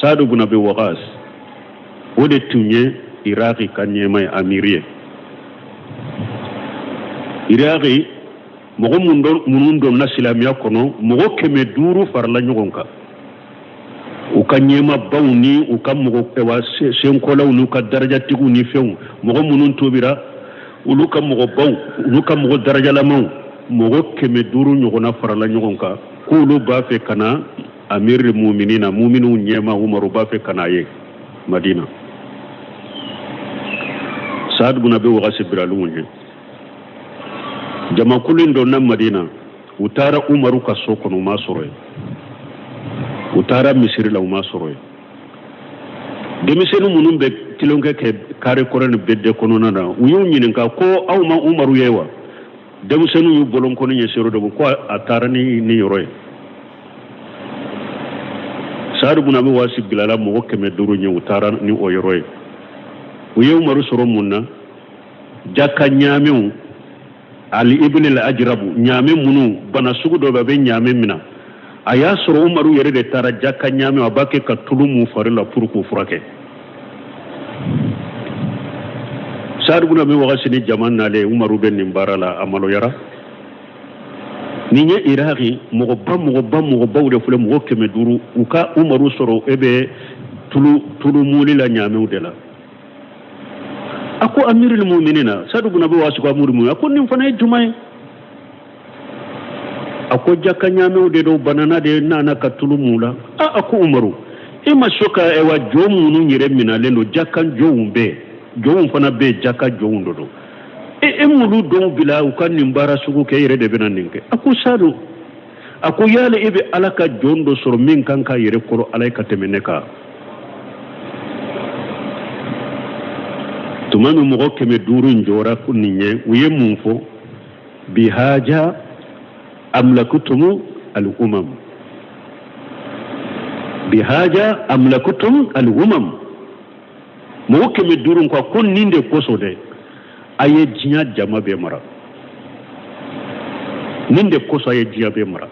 Saadu bun Abi Waqas, o de tun ye Iraki ka ɲɛmaa ye, amiri ye. Iraki mɔgɔ minnu donna silamɛya kɔnɔ, mɔgɔ 500 farala ɲɔgɔn kan, u ka ɲɛmaabaw ni u ka mɔgɔ ɛwa senkɔlaw n'u ka darajatigiw ni fɛnw, mɔgɔ minnu tubira, olu ka mɔgɔbaw, olu ka mɔgɔ darajalamaw, mɔgɔ 500 ɲɔgɔnna farala ɲɔgɔn kan k'olu b'a fɛ ka na amiri muminina, muminiw ɲɛmaa Umaru b'a fɛ ka n'a ye Madina. Saad bun Abi Waqas bilala u ɲɛ. Jamakulu in donna Madina, u taara Umaru ka so kɔnɔ, u m'a sɔrɔ yen. U taara misiri la, u m'a sɔrɔ yen. Denmisɛnnin minnu bɛ tulonkɛ kɛ kare kɔrɔ ni bɛdɛ kɔnɔna na, u y'u ɲininka ko aw ma Umaru ye wa? Denmisɛnninw y'u bolonkɔni ɲɛsin yɔrɔ dɔ ma ko a taara ni nin yɔrɔ ye. Saadu bun Abi Waqas bilala mɔgɔ 500 ɲɛ, u taara ni o yɔrɔ ye. U ye Umaru sɔrɔ mun na? Jaka ɲaamɛw, ali ibn al ajrabu, ɲaamɛ minnu bana sugu dɔ bɛ, a bɛ ɲaamɛ minɛ. A y'a sɔrɔ Umaru yɛrɛ de taara jaka ɲaamɛ, a b'a kɛ ka tulu mun fari la pour k'u furakɛ. Saadu bun Abi Waqas ni jama nalen, Umaru bɛ nin baara la, a maloyara. Nin ye Iraki mɔgɔba mɔgɔba mɔgɔbaw de filɛ, mɔgɔ 500, u ka Umaru sɔrɔ e bɛ tulu muli la ɲaamɛw de la. A ko amirul muminina, Saadu bun Abi Waqas ko amirul muminina, a ko nin fana ye jumɛn ye? A ko jaka ɲaamɛw de don, banana de nana ka tulu mun la. A ko Umaru, e ma sɔn ka ɛwa jɔn minnu yɛrɛ minalen don, jaka jɔnw bɛ yen, jɔnw fana bɛ yen, jaka jɔnw de don, e m'olu dɔw bila u ka nin baara sugu kɛ, e yɛrɛ de bɛna nin kɛ. A ko Saadu, a ko yala e bɛ Ala ka jɔn dɔ sɔrɔ min kan k'a yɛrɛ kɔrɔ Ala ye ka tɛmɛ ne kan? Tuma min mɔgɔ 500 in jɔra nin ɲɛ, u ye mun fɔ? Bihaja amlakutum al-umam, bihaja amlakutum al-umam. Mɔgɔ 500 ko nin de kosɔn dɛ, a ye diɲɛ jama bɛɛ mara. Nin de kosɔn a ye diɲɛ bɛɛ mara.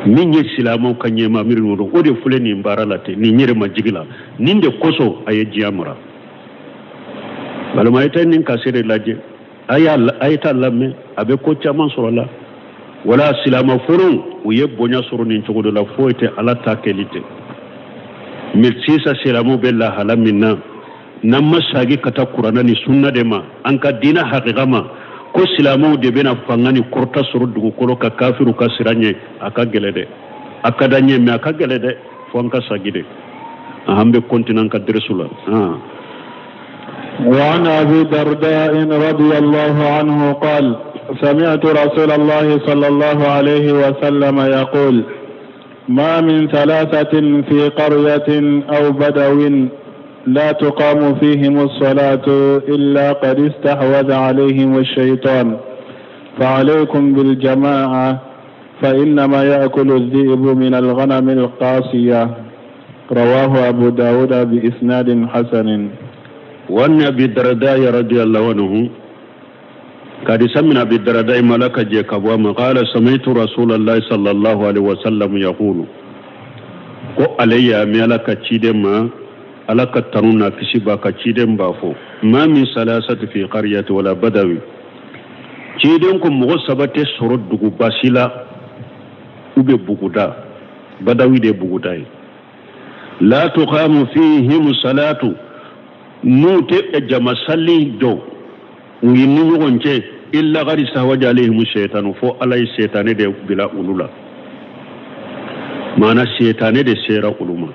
Min ye silamɛw ka ɲɛmaa miiri don, o de filɛ nin baara la ten, nin yɛrɛ majigi la, nin de kosɔn a ye diɲɛ mara. Balima, ye taa nin kasɛ de lajɛ, a ye taa lamɛn, a bɛ ko caman sɔrɔ a la. Wala silamɛ fɔlɔw, u ye bonya sɔrɔ nin cogo de la, foyi tɛ Ala ta kɛli tɛ. Mais sisan silamɛw bɛ lahala min na, n'an ma sagi ka taa kuranɛ ni sunna de ma, an ka diinɛ hakika ma, ko silamɛw de bɛna fanga ni kɔrɔta sɔrɔ dugukolo ka kafiriw ka sira ɲɛ, a ka gɛlɛ dɛ. A ka d'an ye, mais a ka gɛlɛ dɛ, fo an ka sagi de. An bɛ continuer an ka dɛrɛsu la. وعن أبي درداء رضي الله عنه قال سمعت رسول الله صلى الله عليه وسلم يقول ما من ثلاثة في قرية أو بدو لا تقام فيهم الصلاة إلا قد استحوذ عليهم الشيطان فعليكم بالجماعة فإنما يأكل الذئب من الغنم القاسية. رواه أبو داود بإسناد حسن. وعن أبي الدرداء رضي الله عنه قد سمع أبي الدرداء ملك جيكب قال سمعت رسول الله صلى الله عليه وسلم يقول ko ale y'a mɛn ala ka ciden ma ala ka tanu n'a kisi b'a ka ciden b'a fɔ ma min salasati fi qaryati wala badawi ciden ko mɔgɔ saba tɛ sɔrɔ duguba si la u bɛ buguda badawi de ye buguda ye la tuqamu fihim salatu n'u tɛ jama sali jɔ u ni ɲɔgɔn cɛ illa qad istahwaja alayhim shaytanu fo ala ye shetane de bila olu la maana shetane de sera olu ma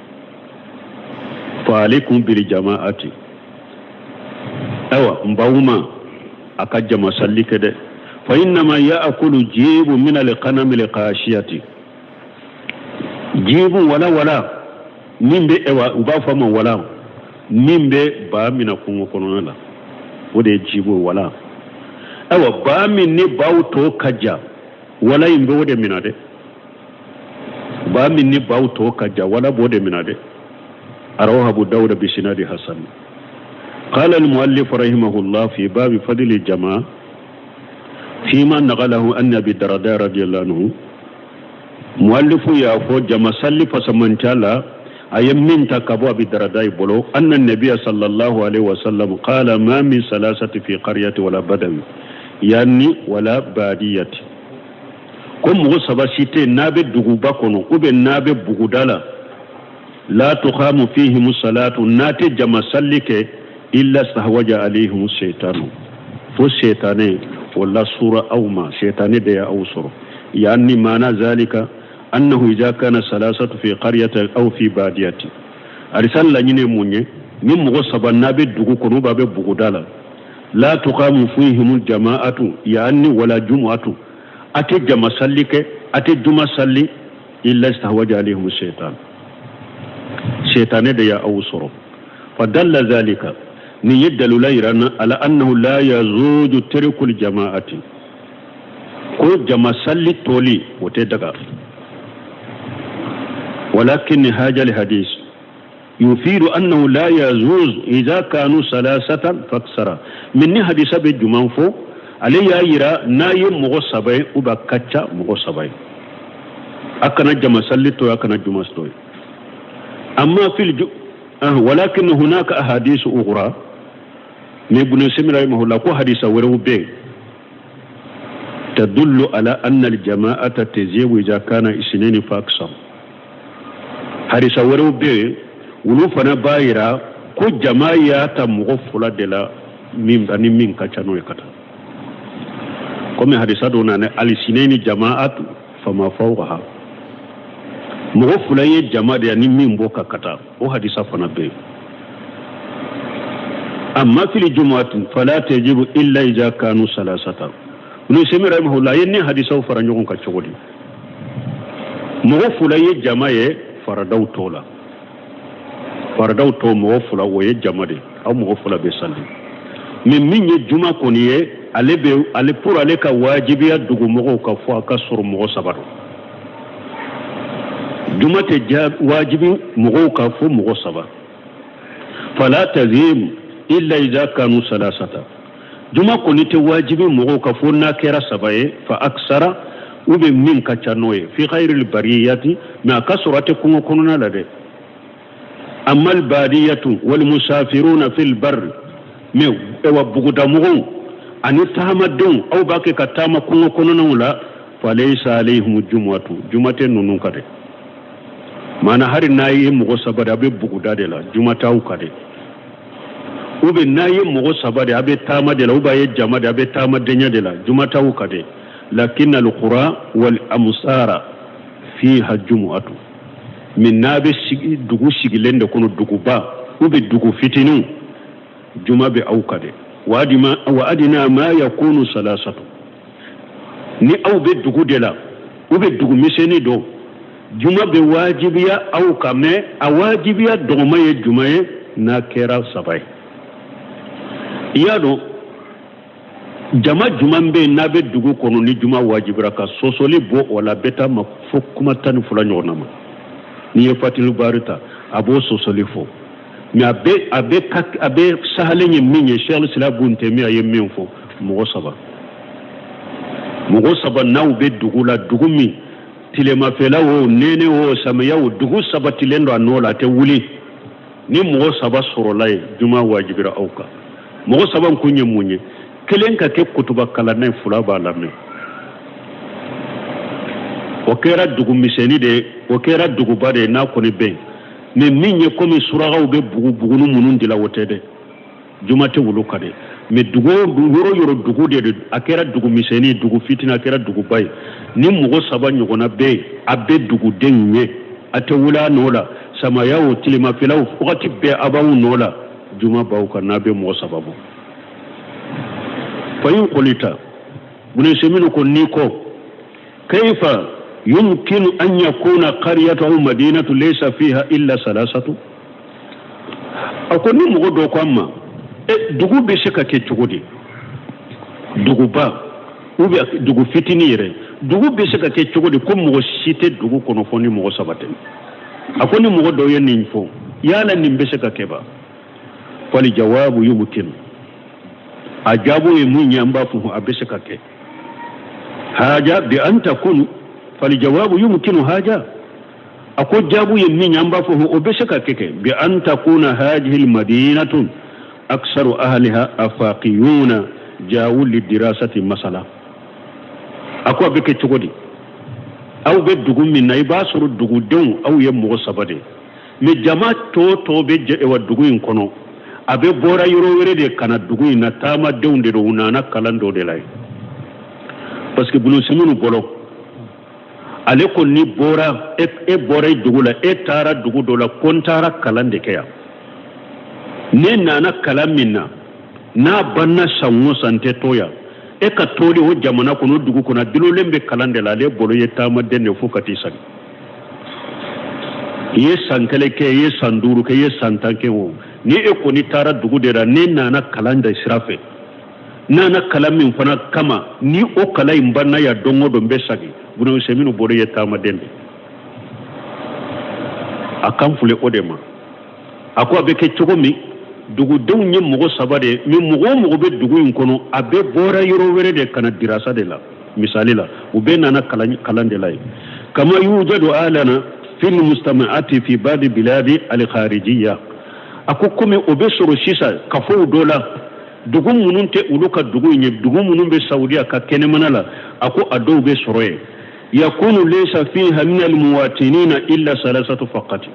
fa alaikum bil jama'ati awa n b'aw ma a ka jama salli kɛ dɛ fa innama ya'kulu jibu min al-qanami al-qashiyati jibu wala wala min bɛ ewa u b'a fɔ a ma wala min bɛ ba mina kungo kɔnɔna la o de ye jibu wala ayiwa ba min ni baw tɔ ka ja wala in bɛ o de mina dɛ ba min ni baw tɔ ka ja wala b'o de mina dɛ rawahu abu dawuda bi sinadi hasan قال المؤلف رحمه الله في باب فضل الجماعة فيما نقله أن أبي الدرداء رضي الله عنه مؤلف يافو جمع سلي فسمنتالا أي من تكبو أبي الدرداء بلو أن النبي صلى الله عليه وسلم قال ما من ثلاثة في قرية ولا بدو يعني ولا بادية ko mɔgɔ saba si tɛ n'a bɛ duguba kɔnɔ ou bien n'a bɛ buguda la la tuqamu fihim salatu n'a tɛ jama salli kɛ illa stahwaja alayhim shaytanu fo shetane o lasura aw ma shetane de ya aw sɔrɔ yani maana zalika annahu idha kana salasatu fi qaryatin aw fi badiyati arisal laɲini mun ye ni mɔgɔ saba n'a bɛ dugu kɔnɔ ou bien a bɛ buguda la la tuqamu fihim jama'atu yani wala jumu'atu a tɛ jama salli kɛ a tɛ juma salli illa istahwaja alayhim shaytan shetane de ya aw sɔrɔ fa dalla zalika nin ye dalila yira na ala annahu la yazuju tarikul jama'ati ko jama salli toli o tɛ daga walakin haja li hadis yufidu annahu la yazuz idha kanu salasatan faksara min ni hadisa bɛ juman fɔ ale y'a yira n'a ye mɔgɔ saba ye ou bien ka ca mɔgɔ saba ye a kana jama salli to ye a kana juma to ye amma fil walakin hunaka ahadisu ukhra mais Ibn Simi rahimahullah ko hadisa wɛrɛw bɛ yen tadullu ala anna al-jama'ata tajibu idha kana isnaini fa aksar hadisa wɛrɛw bɛ yen olu fana b'a yira ko jama y'a ta mɔgɔ fila de la min ani min ka ca n'o ye ka taa komi hadisa dɔ nana alisinaini jama'atu fama fawqaha mɔgɔ fila ye jama de ye ni min b'o kan ka taa o hadisa fana bɛ yen amma fil jumu'ati fala tajibu illa idha kanu salasata Ibn Simi rahimahullah ye ni hadisaw fara ɲɔgɔn kan cogo di mɔgɔ fila ye jama ye faradaw tɔ la faradaw tɔ mɔgɔ fila o ye jama de aw mɔgɔ fila bɛ sali mais min ye juma kɔni ye ale bɛ ale pour ale ka wajibiya dugumɔgɔw ka fɔ a ka sɔrɔ mɔgɔ saba don juma tɛ wajibi mɔgɔw ka fɔ mɔgɔ saba fala tazim illa idha kanu salasata juma kɔni tɛ wajibi mɔgɔw ka fɔ n'a kɛra saba ye fa aksara ou bien min ka ca n'o ye fi khayril bariyati mais a ka sɔrɔ a tɛ kungo kɔnɔna la dɛ amma al badiyatu wal musafiruna fil barri mais ewa bugudamɔgɔw ani taamadenw aw b'a kɛ ka taama kungo kɔnɔnaw la falaysa alayhim jumu'atu juma tɛ ninnu kan dɛ maana hari n'a ye mɔgɔ saba de a bɛ buguda de la juma t'aw kan dɛ ou bien n'a ye mɔgɔ saba de a bɛ taama de la ou bien a ye jama de a bɛ taama denya de la juma t'aw kan dɛ lakin alqura wal amsara fiha jumu'atu min n'a bɛ sigi dugu sigilen de kɔnɔ duguba ou bien dugu fitininw. Juma bɛ aw kan dɛ. Wa adina ma yakunu salasatu, ni aw bɛ dugu de la ou bien dugu misɛnnin dɔ, juma bɛ wajibiya aw kan, mais a wajibiya dɔgɔma ye juma ye n'a kɛra saba ye. I y'a dɔn jama juman bɛ yen n'a bɛ dugu kɔnɔ ni juma wajibira ka sɔsɔli bɔ o la, bɛ taa ma fo kuma 12 ɲɔgɔnna ma. N'i ye Fatili Bari ta, a b'o sɔsɔli fɔ, mais a bɛ sahalen ye min ye, Cheikh Islam Bun Taymiya ye min fɔ, mɔgɔ saba, mɔgɔ saba n'aw bɛ dugu la, dugu min tilemafɛla o, nɛnɛ o, samiya o, dugu sabatilen don a nɔ la, a tɛ wuli, ni mɔgɔ saba sɔrɔla yen, juma wajibira aw kan. Mɔgɔ saba kun ye mun ye? Kelen ka kɛ kutuba kalanna ye, fila b'a lamɛn. O kɛra dugu misɛnnin de ye, o kɛra duguba de ye, n'a kɔni bɛ yen. Mais min ye komi surakaw bɛ bugu bugunu minnu de la, o tɛ dɛ, juma tɛ wulu kan dɛ. Mais dugu yɔrɔ yɔrɔ dugu de don, a kɛra dugu misɛnnin, dugu fitinin, a kɛra duguba ye, ni mɔgɔ saba ɲɔgɔnna bɛ yen, a bɛ dugudenw ye, a tɛ wuli a nɔ la, samaya o, tilemafɛla o, wagati bɛɛ a b'aw nɔ la, juma b'aw kan n'a bɛ mɔgɔ saba bɔ. Fa in qulta, Ibn Usaymin ko n'i ko kayfa yumkinu an yakuna qaryatu aw madinatu laysa fiha illa salasatu, a ko ni mɔgɔ dɔ ko an ma, e dugu bɛ se ka kɛ cogo di, duguba ou bien dugu fitinin yɛrɛ, dugu bɛ se ka kɛ cogo di ko mɔgɔ si tɛ dugu kɔnɔ fɔ ni mɔgɔ saba tɛ? A ko ni mɔgɔ dɔw ye nin fɔ, yala nin bɛ se ka kɛ ba? Fal jawabu yumkinu, a jaabo ye mun ye? An b'a fɔ a bɛ se ka kɛ. Haja bi an takun, fal jawabu yumkinu haja, a ko jaabu ye min ye, an b'a fɔ o bɛ se ka kɛ, bi an takuna hadihi almadinatu aksaru ahliha afaqiyuna jawu lidirasati masala. A ko a bɛ kɛ cogo di? Aw bɛ dugu min na, i b'a sɔrɔ dugudenw aw ye mɔgɔ saba de ye, mais jama tɔ tɔ bɛ wa dugu in kɔnɔ, a bɛ bɔra yɔrɔ wɛrɛ de ka na dugu in na, taamadenw de don, u nana kalan dɔ de la yen. Parce que Ibn Usaymin bolo, ale ko ni bɔra e bɔra i dugu la, e taara dugu dɔ la, ko n taara kalan de kɛ yan, ne nana kalan min na, n'a banna san o san tɛ to yan, e ka toli o jamana kɔnɔ, o dugu kɔnɔ, a dulolen bɛ kalan de la. Ale bolo ye taamaden de fo ka t'i sagi. I ye san 1 kɛ, i ye san 5 kɛ, i ye san 10 kɛ o, ni e kɔni taara dugu de la, ne nana kalan de sira fɛ, nana kalan min fana kama, ni o kalan in banna yan don o don, n bɛ sagi. Ibn Usaymin bolo ye taamaden de, a kan filɛ o de ma. A ko a bɛ kɛ cogo min, dugudenw ye mɔgɔ saba de ye, mais mɔgɔ o mɔgɔ bɛ dugu in kɔnɔ, a bɛɛ bɔra yɔrɔ wɛrɛ de ka na dirasa de la. Misali la, u bɛɛ nana kalan de la yen. Kama yujadu alana fil mujtama'ati fi ba'di biladi al-kharijiyya, a ko komi o bɛ sɔrɔ sisan kafow dɔ la, dugu minnu tɛ olu ka dugu in ye, dugu minnu bɛ Saudiya ka kɛnɛmana la, a ko a dɔw bɛ sɔrɔ yen. Yakunu laysa fiha min al-muwatinina illa salasatu faqat,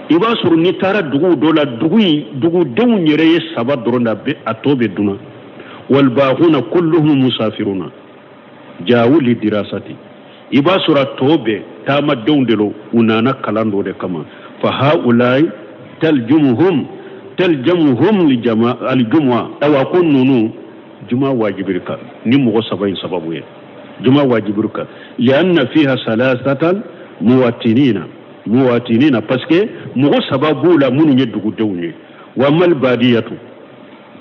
i b'a sɔrɔ n'i taara dugu dɔ la, dugu in dugudenw yɛrɛ ye saba dɔrɔn de, a tɔ bɛ dunan. Walbaquna kulluhum musafiruna jawu li dirasati, i b'a sɔrɔ a tɔ bɛɛ taamadenw de don, u nana kalan dɔ de kama. Fa haulai taljamuhum lijama aljumua, awa ko ninnu juma wajibiri kan ni mɔgɔ saba in sababu ye, juma wajibiri kan, lianna fiha salasatan muwatinina, parce que mɔgɔ saba b'u la minnu ye dugudenw ye. Wa mal badiyatu,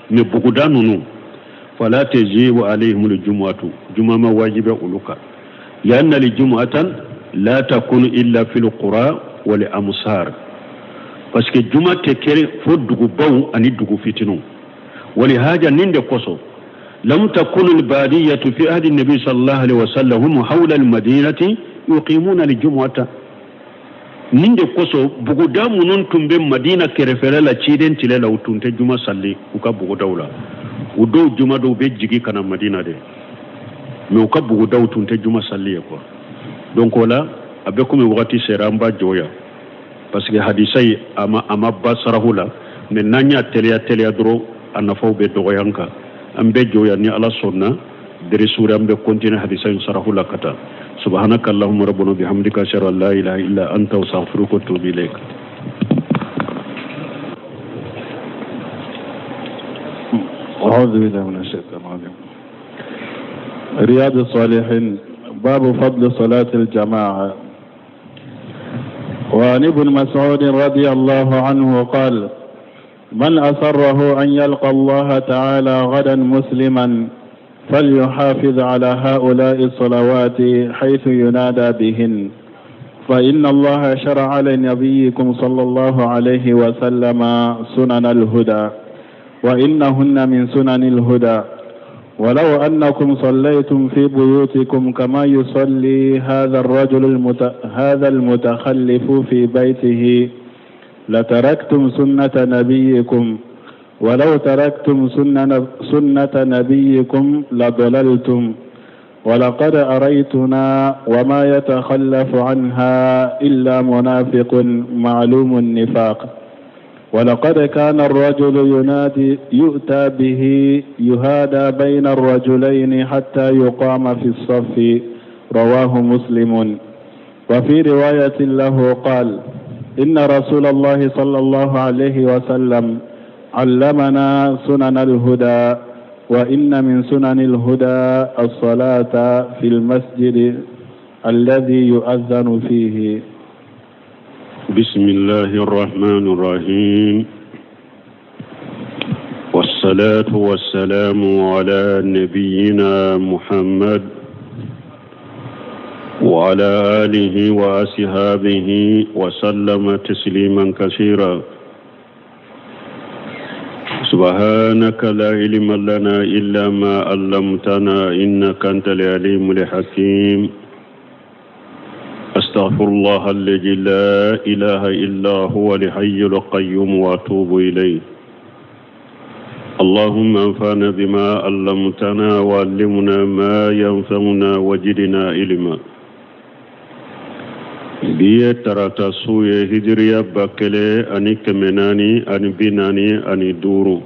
mais buguda ninnu, fala tajibu alayhim aljumuatu, juma ma wajibe olu kan, lianna aljumuatan la takunu illa fil qura wal amsar, parce que juma tɛ kɛ fo dugubaw ani dugu fitininw. Walihaja, nin de kosɔn, lam takun albadiyatu fi ahdi nabi sallallahu alaihi wasallam hum hawla almadinati yuqimuna aljumuata. Nin de kosɔn buguda minnu tun bɛ Madina kɛrɛfɛla la ciden tile la, u tun tɛ juma salli u ka bugudaw la. U dɔw juma dɔw bɛ jigin ka na Madina de, mais u ka bugudaw tun tɛ juma salli ye quoi. Donc o la, a bɛ komi wagati sera, an b'a jɔ yan, parce que hadisa yi a ma ba sarahu la, mais n'an y'a teliya teliya dɔrɔn, a nafaw bɛ dɔgɔya an kan. An bɛ jɔ yan, ni Ala sɔnna, dere suure an bɛ continuer hadisa in sarahu la ka taa. Subhanaka allahumma rabbana bihamdika, ashhadu an la ilaha illa anta, astaghfiruka wa atubu ilayk. أعوذ بالله من الشيطان الرجيم. رياض الصالحين، باب فضل صلاة الجماعة. وعن ابن مسعود رضي الله عنه قال: من أسره أن يلقى الله تعالى غدا مسلما فليحافظ على هؤلاء الصلوات حيث ينادى بهن، فإن الله شرع لنبيكم صلى الله عليه وسلم سنن الهدى، وإنهن من سنن الهدى. ولو أنكم صليتم في بيوتكم كما يصلي هذا الرجل هذا المتخلف في بيته لتركتم سنة نبيكم، ولو تركتم سنة نبيكم لضللتم. ولقد أريتنا وما يتخلف عنها إلا منافق معلوم النفاق. ولقد كان الرجل ينادي يؤتى به يهادى بين الرجلين حتى يقام في الصف. رواه مسلم. وفي رواية له قال: إن رسول الله صلى الله عليه وسلم علمنا سنن الهدى، وإن من سنن الهدى الصلاة في المسجد الذي يؤذن فيه. بسم الله الرحمن الرحيم، والصلاة والسلام على نبينا محمد وعلى آله وأصحابه وسلم تسليما كثيرا. سبحانك لا علم لنا إلا ما علمتنا إنك أنت العليم الحكيم. أستغفر الله الذي لا إله إلا هو الحي القيوم وأتوب إليه. اللهم انفعنا بما علمتنا وعلمنا ما ينفعنا وزدنا علما. Bi ye tarata su ye, hijiriya 1445.